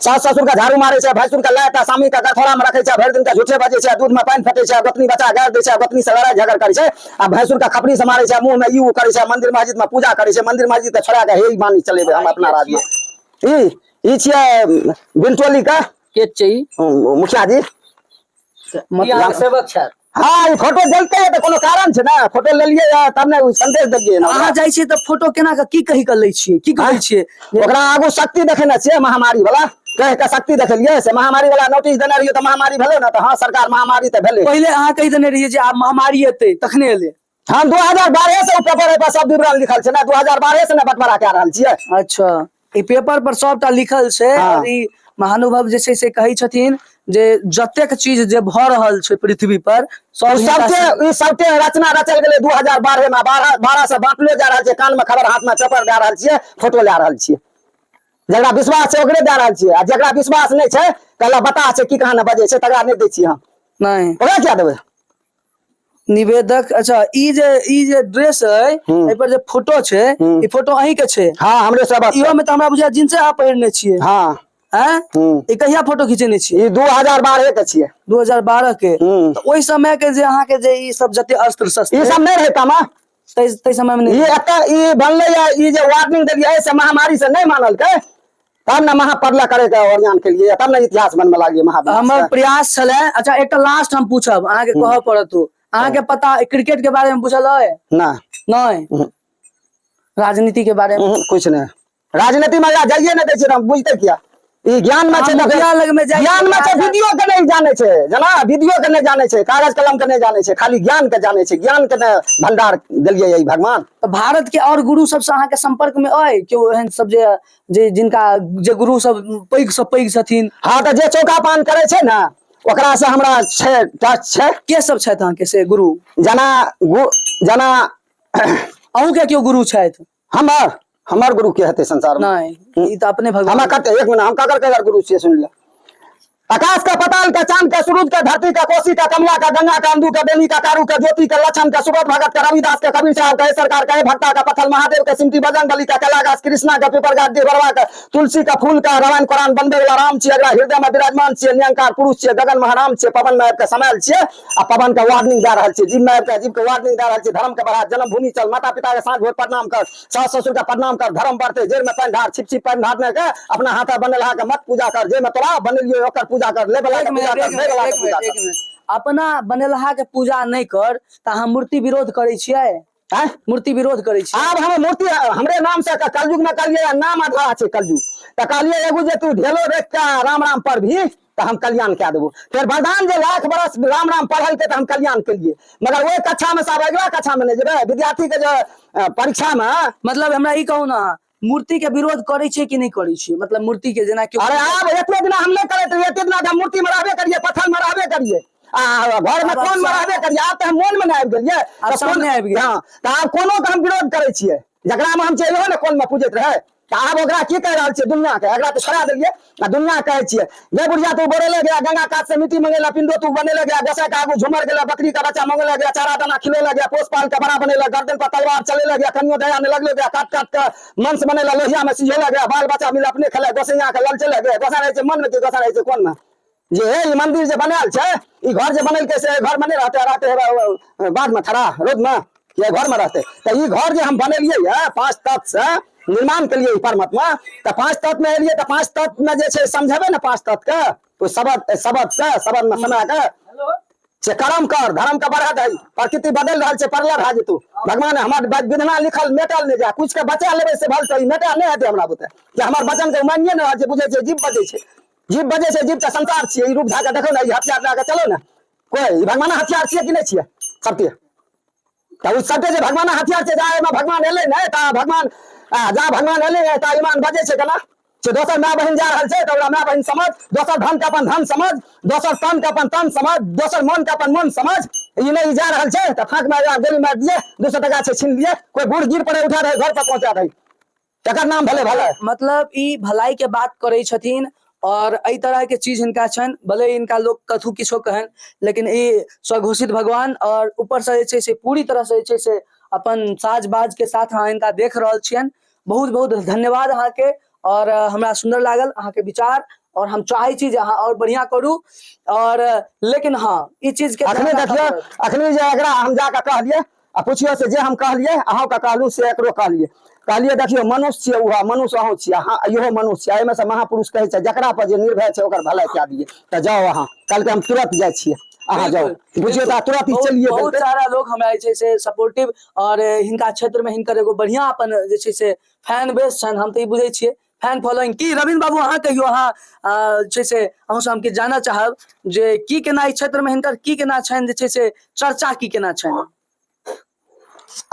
सास ससुर के झाड़ू मारै छै, भैंसुर के लाय के सामी के गथोड़ा में रखै छै, भरि दिन के झूठे बजै छै, दूध में पानि फेटै छै, गोतनी बच्चा गारि दै छै, गोतनी से लड़ाइ झगड़ करै छै आ भैंसुर के खपड़ी से मारै छै, मुंह में ई उ करै छै, मंदिर मस्जिद में पूजा करै छै, मंदिर मस्जिद के छोड़ा के हे ई बानी चलेबै हम अपना राज में। ई छियै बिनटोली के।
के छै ई?
मुखिया जी।
ई अहाँके सेवक छथि?
हाँ, ई फोटो देलकै तऽ कोनो कारण छै ने, फोटो लेलियै या तब ने ओ संदेश देलियै ने।
अहाँ जाइ छियै तऽ फोटो केना कऽ की कहि कऽ लै छियै, की कहै छियै?
ओकरा आगू शक्ति देखेने छियै महामारी वाला, कहि कऽ शक्ति देखेलियै से महामारी वाला नोटिस देने रहियै तऽ महामारी भेलै ने, तऽ हाँ सरकार महामारी तऽ भेलै।
पहिले अहाँ कहि देने रहियै जे आब महामारी एतै तखने एलै?
हम 2012 से ओ पेपर पर सब विवरण लिखल छै ने, 2012 से ने बंटवारा कए रहल छियै।
अच्छा, ई पेपर पर सबटा लिखल छै।
हाँ।
और ई महानुभव जे छै से कहै छथिन जे जतेक चीज जे भऽ रहल छै पृथ्वी पर सब
ई
हिनका
सबके, ई सबके रचना रचल गेलै 2012 में, 12 से बांटलो जा रहल छै, कान में खबर, हाथ में पेपर दए रहल छियै, फोटो लए रहल छियै। जकरा विश्वास छै ओकरे दए रहल छियै, आ जकरा विश्वास नहि छै कहला बता छै की कहाँ ने बजै छै, तकरा नहि दै छियै हम।
नहि,
ओकरा किया देबै?
निवेदक। अच्छा, ई जे ड्रेस है, एहि पर जे फोटो छै, ई फोटो अहीं के छै?
हाँ, हमरे सब।
इहो में तऽ हमरा बुझाय जींसे अहाँ पहिरने छियै।
हाँ।
हैं? ई कहिया फोटो खिंचेने छियै?
ई 2012 के छियै।
2012 के?
हम्म।
तऽ ओहि समय के जे अहाँ के जे ई सब जते अस्त्र शस्त्र
ई सब नहि रहै तामा।
तै समय में
ई
नहि?
एतऽ ई बनलै या ई जे वार्निंग देलियै से महामारी से नहि मानलकै तब ने महाप्रलय करे के ओरियान केलियै, तब ने इतिहास बनबे लागलियै महाविनाश
हमर
के।
प्रयास छलै। अच्छा, एकटा लास्ट हम पूछब, अहाँके कहऽ पड़त। अहाँके पता क्रिकेट के बारे में बुझल अइ?
ना।
नहि? राजनीति के बारे में?
कुछ नहीं, राजनीति में जाइए नहीं दै छै, हम बुझते किया? ई ज्ञान में छै
हम
तऽ
मुखिया लग में जाइ
ज्ञान में छै,
छियै।
वीडियो के नहीं जाने छै, जना वीडियो के नहीं जाने छै, कागज कलम के नहीं जाने छै, खाली ज्ञान के जाने छै। ज्ञान के ने भंडार देलियै ई भगवान।
तऽ भारत के और गुरु सबसँ अहाँके संपर्क में अइ केओ एहन सब जे जे जिनका जे गुरु सब पैघ से पैघ छथिन?
हाँ, तऽ जे चौका पान करै छै ने ओकरा से हमरा छै टच छै।
के सब छथि अहाँके से गुरु?
जना जना
अहूँ के केओ गुरु छथि?
हमर गुरु के हेतै संसार में?
नहि, ई तऽ अपने भगवान।
हमरा कते, एक मिनट, हम ककर ककर गुरु छियै सुन ले। आकाश का पताल का चांद का सूरज का धरती का कोसी का कमला का गंगा का अंदू का बेनी का कारू का ज्योति का लक्षण का सुबोध भगत का रविदास का कबीर साहब का सरकार का भक्ता का पथल महादेव का सिमटी बजरंग बली का कैलागास कृष्णा का पिपर गाछ देवरवा का तुलसी का फूल का रामायण कुरान बनबे वाला राम छियै। अगला हृदय में विराजमान छियै, निरंकार पुरुष छियै, गगन महाराम छियै, पवन में आबि के समायल छियै आ पवन के वार्निंग दए रहल छियै, जीव में आबि के जीव के वार्निंग दए रहल छियै। धर्म के बढ़ा, जन्मभूमि चल, माता पिता के साँझ भोर प्रणाम कर, सास ससुर के प्रणाम कर, धर्म बढ़ते। जेर में पानि ढार, छिप छिप पानि ढारने के अपना हाथ बनेलहा के मत पूजा कर, जे में तोरा बनेलियो ओकर पूजा कर, ले वाला
एक
के पूजा
मिनट
कर,
एक
दे वाला
मिनट
के
एक
पूजा
मिनट एक
कर।
मिनट। अपना बनेलहा के पूजा नहि कर तऽ अहाँ मूर्ति विरोध करै छियै?
आँय?
मूर्ति विरोध करै छियै?
आब हम मूर्ति हमरे नाम से कलयुग में कहलिए नाम आधारा छै कलयुग, तऽ कहलिए एगो जे तू ढेलो रख के राम राम पर भी तऽ हम कल्याण कए देबो। फेर वरदान जे लाख बरस राम राम पढ़लकै तऽ हम कल्याण केलिए, मगर ओहि कक्षा में से आब अगिला कक्षा में नहि जेबै। विद्यार्थी के जे परीक्षा में
मतलब हमरा ई कहू ने, मूर्ति के विरोध करै छियै कि नहि करै छियै? मतलब मूर्ति के जेना केओ
अरे आब एते दिना हम नहि करैत रहियै, एते दिना हम मूर्ति में रहबे करियै, पत्थर में रहबे करियै आ घर में
आब
कोन में रहबे करियै। आब तऽ हम मोन में नहि आबि गेलियै,
आब
तऽ
सामने आबि गेल।
हँ, तऽ आब कोनो के हम विरोध करै छियै, जकरा में हम चलि ने कोन में पूजैत रहै, तऽ आब ओकरा की कहि रहल छियै दुनिया के, एकरा तऽ छोड़ा देलियै आ दुनिया कहै छियै गे बुढ़िया तू बोरेले गया, गंगा कात से मिट्टी मंगेला, पिंडो तू बनेले गया, गोसाई के आगू झुमर गेला, बकरी का बच्चा मंगेला गया, चारा दाना खिलेला गया, पोस पाल के बड़ा बनेला, गर्दन पर तलवार चलेला गया, कनियो दया ने लगले गया, काट काट के मांस बनेला, लोहिया में सिझेला गया, बाल बच्चा मिल अपने खेले, गोसैया के लल चले गया। गोसा रहै छै मन में कि गोसा रहै छै कोन में? जे हे ई मंदिर जे बनायल छै, ई घर जे बनेलकै से घर में नहि रहते, रहते हे बाद में खड़ा रोड में ये घर में रहते। तऽ ई घर जे हम बनेलियै ये पांच तत्व से निर्माण केलियै ई परमात्मा, तऽ पांच तत्व में एलियै तऽ पांच तत्व में जे छै समझेबै ने पांच तत्व के, ओ शब्द शब्द से शब्द में समा के से कर्म कर, धर्म के बढ़ा दही। प्रकृति बदल रहल छै, प्रलय भए जेतौ। भगवान हमर विधना लिखल मेटल नहि जाय, कुछ के बचा लेबै से भल सही, मेटल नहि हेतै हमरा बुते, जे हमर वचन के मानिये नहि रहल छै। बुझै छै जीव बजै छै, जीव बजै छै, जीव के संसार छियै। ई रूप धऽ के देखो ने, ई हथियार लए के चलो ने कोई, ई भगवान हथियार छियै कि नहि छियै? सबके तऽ ओ सबके जे भगवान हथियार छै, जा एहिमे भगवान एलै नहि तऽ भगवान जा भगवान एलै नहि तऽ ईमान बजै छै केना से? दोसर माय बहिन जा रहल छै तऽ ओकरा माय बहिन समझ, दोसर धन के अपन धन समझ, दोसर तन के अपन तन समझ, दोसर मन के अपन मन समझ। ई नहि, ई जा रहल छै तऽ फाँक मारि गोली मारि दिए, 200 टका छै छीन लिए, कोई बूढ़ गिर पड़े उठा रहे घर पर पहुंचा रहे, तकर नाम भेलै भलाई।
मतलब ई भलाई के बात करै छथिन और एहि तरह के चीज हिनका छनि, भले हिनका लोग कथू किछो कहन, लेकिन ई स्वघोषित भगवान और ऊपर से जे छै से पूरी तरह से जे छै से अपन साज बाज के साथ अहाँ हिनका देख रहल छियनि। बहुत बहुत धन्यवाद अहाँके, और हमरा सुन्दर लागल अहाँके विचार, और हम चाहै छी जे अहाँ और बढ़िया करू। और लेकिन हाँ ई चीज के
अखने
ध्यान राखऽ
देखियौ,
पड़त।
अखने जे एकरा हम जाकऽ कहलियै आ पुछियौ से जे हम कहलियै अहूँके कहलहुँ से एकरो कहलियै, कहलियै देखियौ मनुष्य छियै उएह मनुष्य, अहूँ छियै, अहाँ इहो मनुष्य छियै। एहिमे से महापुरुष कहै छै जकरा पर जे निर्भय छै ओकर भलाई कए दियै। तऽ जाउ अहाँ, कहलकै हम तुरंत जाइ छियै, अहाँ जाउ।
बिल्कुल,
बुझियौ तऽ तुरंत ही
बहुत
चलिए
बहुत
देलकै।
सारा लोग हमरा जे छै से सपोर्टिव और हिनका क्षेत्र में हिनकर एगो बढ़िया अपन जे छै से फैन बेस छनि, हम तऽ ई बुझै छियै फैन फॉलोइंग। की रविन्द्र बाबू अहाँ कहियौ, अहाँ जे छै से अहूँसँ हम किछु जानऽ चाहब जे की केना एहि क्षेत्र में हिनकर की केना छनि जे छै से चर्चा की केना छनि?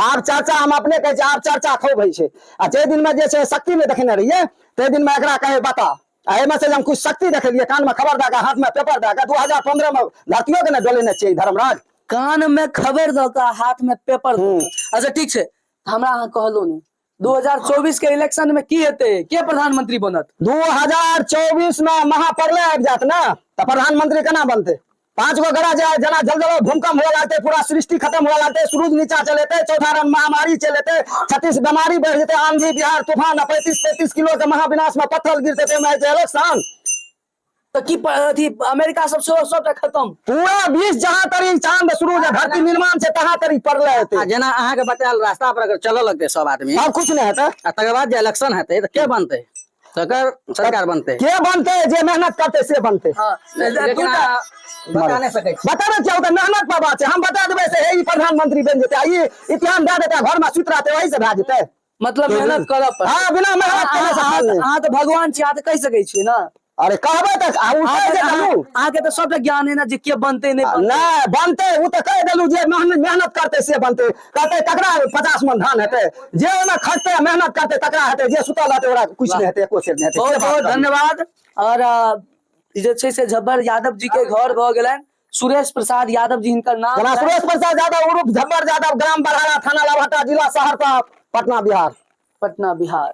आब चर्चा हम अपने कहै छियै, आब चर्चा खूब होइ छै। आ जाहि दिनमे जे छै शक्ति नहि देखेने रहियै ताहि दिनमे एकरा कहै बता, आ एहिमे से जे हम किछु शक्ति देखेलियै, कानमे खबर दए कऽ हाथमे पेपर दए कऽ 2015 मे धरतियो के ने डोलेने छियै धर्मराज।
कान में खबर दऽ कऽ हाथ में पेपर दऽ कऽ। अच्छा ठीक छै, हमरा अहाँ कहलहुँ ने 2024 के इलेक्शन में की हेतै, के प्रधानमंत्री बनत?
2024 में महाप्रलय आबि जायत ने तऽ प्रधानमंत्री केना बनतै? 5 गो गड़ा जे जेना जलजल भूकंप हुए लागतै, पूरा सृष्टि खत्म हुए लागतै, सूरज नीचा चल एतै, चौथा रन महामारी चल एतै, 36 बीमारी बढ़ि जेतै, आंधी बिहार तूफान, आ 35-35 किलो के महाविनाश में पत्थर गिरतै, ताहिमे हेतै इलेक्शन।
तऽ की अथी अमेरिका सब सेहो सबटा खत्म?
पूरा विश्व जहां तरी चांद सूरज आ धरती निर्माण छै तहां तरी प्रलय हेतै।
आ जेना अहाँके बतायल रास्ता पर अगर चलऽ लगतै सब आदमी
सब कुछ नहि हेतै,
आ तकर बाद जे इलेक्शन हेतै तऽ के बनतै? तकर सरकार बनतै।
के बनतै? जे मेहनत करतै से बनतै।
हाँ,
लेकिन
दूटा
अहाँ बता नहि सकै छी।
बता ने छियै, ओ तऽ मेहनत पर बात छै। हम बता देबै से हे ई प्रधानमंत्री बनि जेतै, आ ई इम्तिहान दए देतै, घर में सुति रहतै, वही से भए जेतै।
मतलब मेहनत करऽ पड़तै।
हाँ, बिना मेहनत केने से फल नहि।
अहाँ तऽ भगवान छी, अहाँ तऽ कहि सकै छियै ने।
अरे कहबै तऽ आ उठै जे देलू।
अहाँके तऽ सबटा ज्ञान है ने जे के बनतै नहि बनतै।
नहि बनतै, ओ तऽ कहि देलू जे मेहनत करतै से बनतै। कहतै ककरा 50 मन धान हेतै? जे ओहिमे खटतै आ मेहनत करतै तकरा हेतै, जे सुतल रहतै ओकरा किछु नहि हेतै, एको सेर नहि हेतै।
बहुत
से बात
बहुत
कहलू।
धन्यवाद। और ई जे छै से झब्बर यादव जी के घर भऽ गेलनि, सुरेश प्रसाद यादव जी हिनकर नाम
जेना
छनि।
सुरेश प्रसाद यादव उर्फ झब्बर यादव, ग्राम बरहारा, थाना लाभाटा, जिला सहरसा, पटना, बिहार।
पटना बिहार।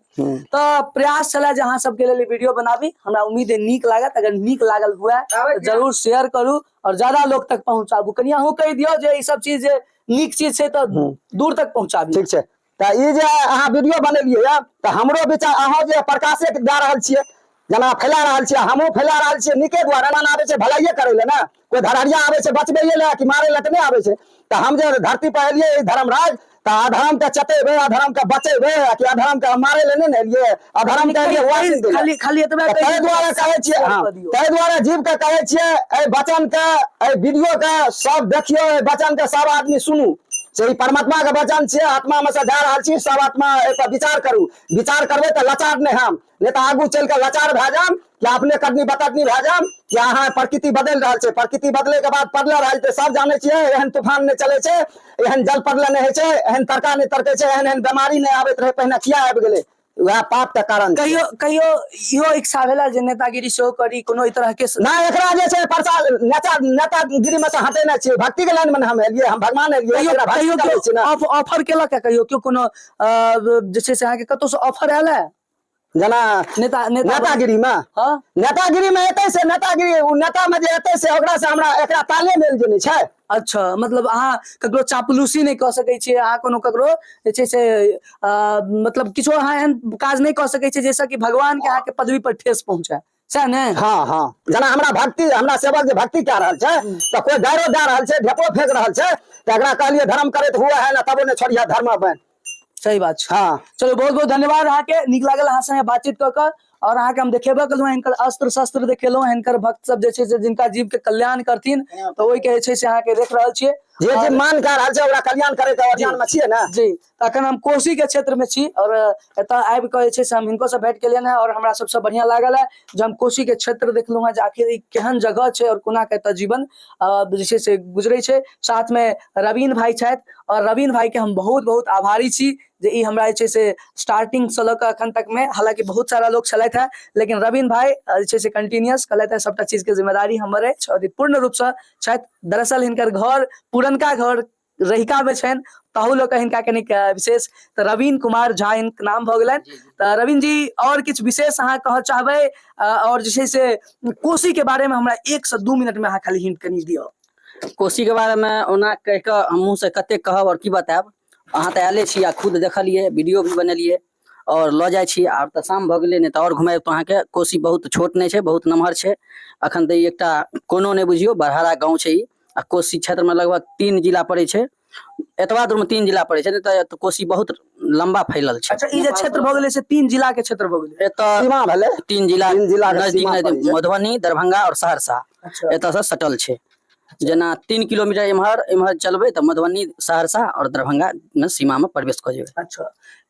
तऽ प्रयास छलै जे अहाँ सबके लेल वीडियो बनाबी। हमरा उम्मीद है नीक लागत। अगर नीक लागल हुए तऽ जरूर शेयर करू और ज्यादा लोग तक पहुंचाबू। कनि अहूँ कहि दियौ जे ई सब चीज जे नीक चीज छै तऽ दूर तक पहुंचाबी।
ठीक छै। तऽ ई जे अहाँ वीडियो बनेलियै यऽ तऽ हमरो विचार, अहाँ जे प्रकाशे दए रहल छियै, जेना फैला रहल छियै, हमहूँ फैला रहल छियै नीके दुआरे। एना आबै छै भलाइए करै लए ने, कोइ धरहरिया आबै छै बचबैए लए कि मारै लए तऽ नहि आबै छै। तऽ हम जे धरती पर एलियै ई धर्मराज, तऽ अधर्म के चतेबै, अधर्म के बचेबै, कि अधर्म के मारै लए नहि ने एलियै, अधर्म के एलियै वासिन दै लए।
खाली खाली एतबे
तऽ ताहि दुआरे कहै छियै, हँ, ताहि दुआरे जीव के कहै छियै, एहि वचन के, एहि वीडियो के सब देखियौ, एहि वचन के सब आदमी सुनू। से ई परमात्मा के वचन छियै, आत्मा में से दए रहल छी। सब आत्मा एहि पर विचार करू। विचार करबै तऽ लाचार नहि हम, नहि तऽ आगू चलि कऽ लाचार भए जायब कि अपने कटनी बकटनी भए जायब कि अहाँ प्रकृति बदलि रहल छै। प्रकृति बदलै के बाद पड़ले रहल छै, सब जानै छियै। एहन तूफान नहि चलै छै, एहन जल पड़ले नहि होइ छै, एहन तड़का नहि तड़कै छै, एहन एहन बीमारी नहि आबैत रहै पहिने, किया आबि गेलै? वएह पाप के कारण छै।
कहियो कहियो इहो इच्छा भेला जे नेतागिरी सेहो करी, कोनो एहि तरह के?
ना, एकरा जे छै प्रचार नेता नेतागिरी में से हटेने छियै। भक्ति के लाइन में हम एलियै, हम भगवान एलियै।
कहियो
एकरा भक्ति
कहियो
करै छी
केओ
ने।
ऑफर केलक है? कहियो केओ कोनो जे छै से अहाँके कतौ से ऑफर आयल है
जेना
नेता नेता
नेतागिरी में?
हाँ।
नेतागिरी में एतै से नेतागिरी, ओ नेता में जे एतै से ओकरा से हमरा एकरा ताले मेल जे नहि छै।
अच्छा, मतलब अहाँ ककरो चापलूसी नहि कऽ सकै छियै, अहाँ कोनो ककरो जे छै से मतलब किछो अहाँ एहन काज नहि कऽ सकै छियै जाहिसँ कि भगवान के अहाँके पदवी पर ठेस पहुँचे, सएह ने?
हाँ हाँ, जेना हमरा भक्ति, हमरा सेवक जे भक्ति कए रहल छै तऽ कोइ गायरो दए रहल छै, ढेपो फेंक रहल छै, तऽ एकरा कहलियै धर्म करैत हुए है ने, तबो नहि छोड़िए धर्म अपन।
सही बात छै।
हाँ।
चलू, बहुत बहुत धन्यवाद अहाँके। नीक लागल अहाँ संगे बातचीत कऽ कऽ और अहाँके हम देखेबो केलहुँ, हिनकर अस्त्र शस्त्र देखेलहुँ, हिनकर भक्त सब जे छै से जिनका जीव के कल्याण करथिन तऽ ओहिके जे छै से अहाँके देख रहल छियै।
जे जे मान कए रहल छै ओकरा कल्याण करे के अभियान में छियै ने।
जी, तऽ अखन हम कोसी के क्षेत्र में छी और एतऽ आबि कऽ जे छै से हम हिनको से भेंट केलियनि हेँ और हमरा सबसँ बढ़िआँ लागल है जे हम कोसी के क्षेत्र देखलहुँ हेँ जे आखिर ई केहन जगह छै और कोना के एतऽ जीवन जे छै से गुजरै छै। साथ में रवीन भाई छथि और रवीन भाई के हम बहुत बहुत आभारी छी जे ई हमरा जे छै से स्टार्टिंग से लऽ कऽ अखन तक में, हालांकि बहुत सारा लोग छलथि हेँ लेकिन रवीन भाई जे छै से कंटिन्यूअस कहलथि हेँ सबटा चीज के जिम्मेदारी हमर अछि और ई पूर्ण रूपसँ छथि। दरअसल हिनकर घर, पुरनका घर रहिका में छनि, ताहू लऽ कऽ हिनका कनिक विशेष। तऽ रवीन कुमार झा हिनक नाम भऽ गेलनि। तऽ रवीन जी, और किछु विशेष अहाँ कहऽ चाहबै और जे छै से कोसी के बारे में हमरा 1 से 2 मिनट में अहाँ खाली हिंट कनि दिअ।
कोसी के बारे में ओना कहि कऽ हम मुँह से कतेक कहब और की बतायब। अहाँ तऽ आयले छी आ खुद देखलियै, वीडियो भी बनेलियै और लऽ जाइ छी। आब तऽ शाम भऽ गेलै, नहि तऽ आओर घुमायब तऽ अहाँके। कोसी बहुत छोट नहि छै, बहुत नमहर छै। अखन तऽ ई एकटा कोनो नहि बुझियौ, बरहारा गाँव छै ई आ कोसी क्षेत्रमे लगभग 3 जिला पड़ै छै। एतबा दूरमे 3 जिला पड़ै छै, नहि तऽ कोसी बहुत लम्बा फैलल छै।
अच्छा, ई जे क्षेत्र भऽ गेलै से 3 जिला के क्षेत्र भऽ गेलै?
एतऽ
सीमा भेलै
3 जिला।
3 जिला के
नजदीक
सीमा
नजदीक
पड़ै छै।
मधुबनी, दरभंगा और सहरसा।
अच्छा।
एतऽ से सटल छै। जेना 3 किलोमीटर एम्हर एम्हर चलबै तऽ मधुबनी, सहरसा और दरभंगा मे सीमा मे प्रवेश कऽ जेबै।
अच्छा,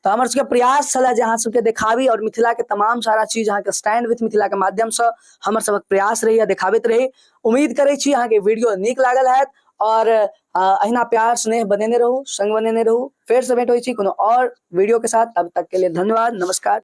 तऽ हमर सबके प्रयास छलै जे अहाँ सबके देखाबी और मिथिला के तमाम सारा चीज अहाँके स्टैंड विथ मिथिला के माध्यम से हमर सबक प्रयास रही आ देखाबैत रही। उम्मीद करै छी अहाँके वीडियो नीक लागल हैत और अहिना प्यार स्नेह बनेने रहू, संग बनेने रहू। फेर से भेंट होइ छी कोनो और वीडियो के साथ, तब तक के लिए धन्यवाद, नमस्कार।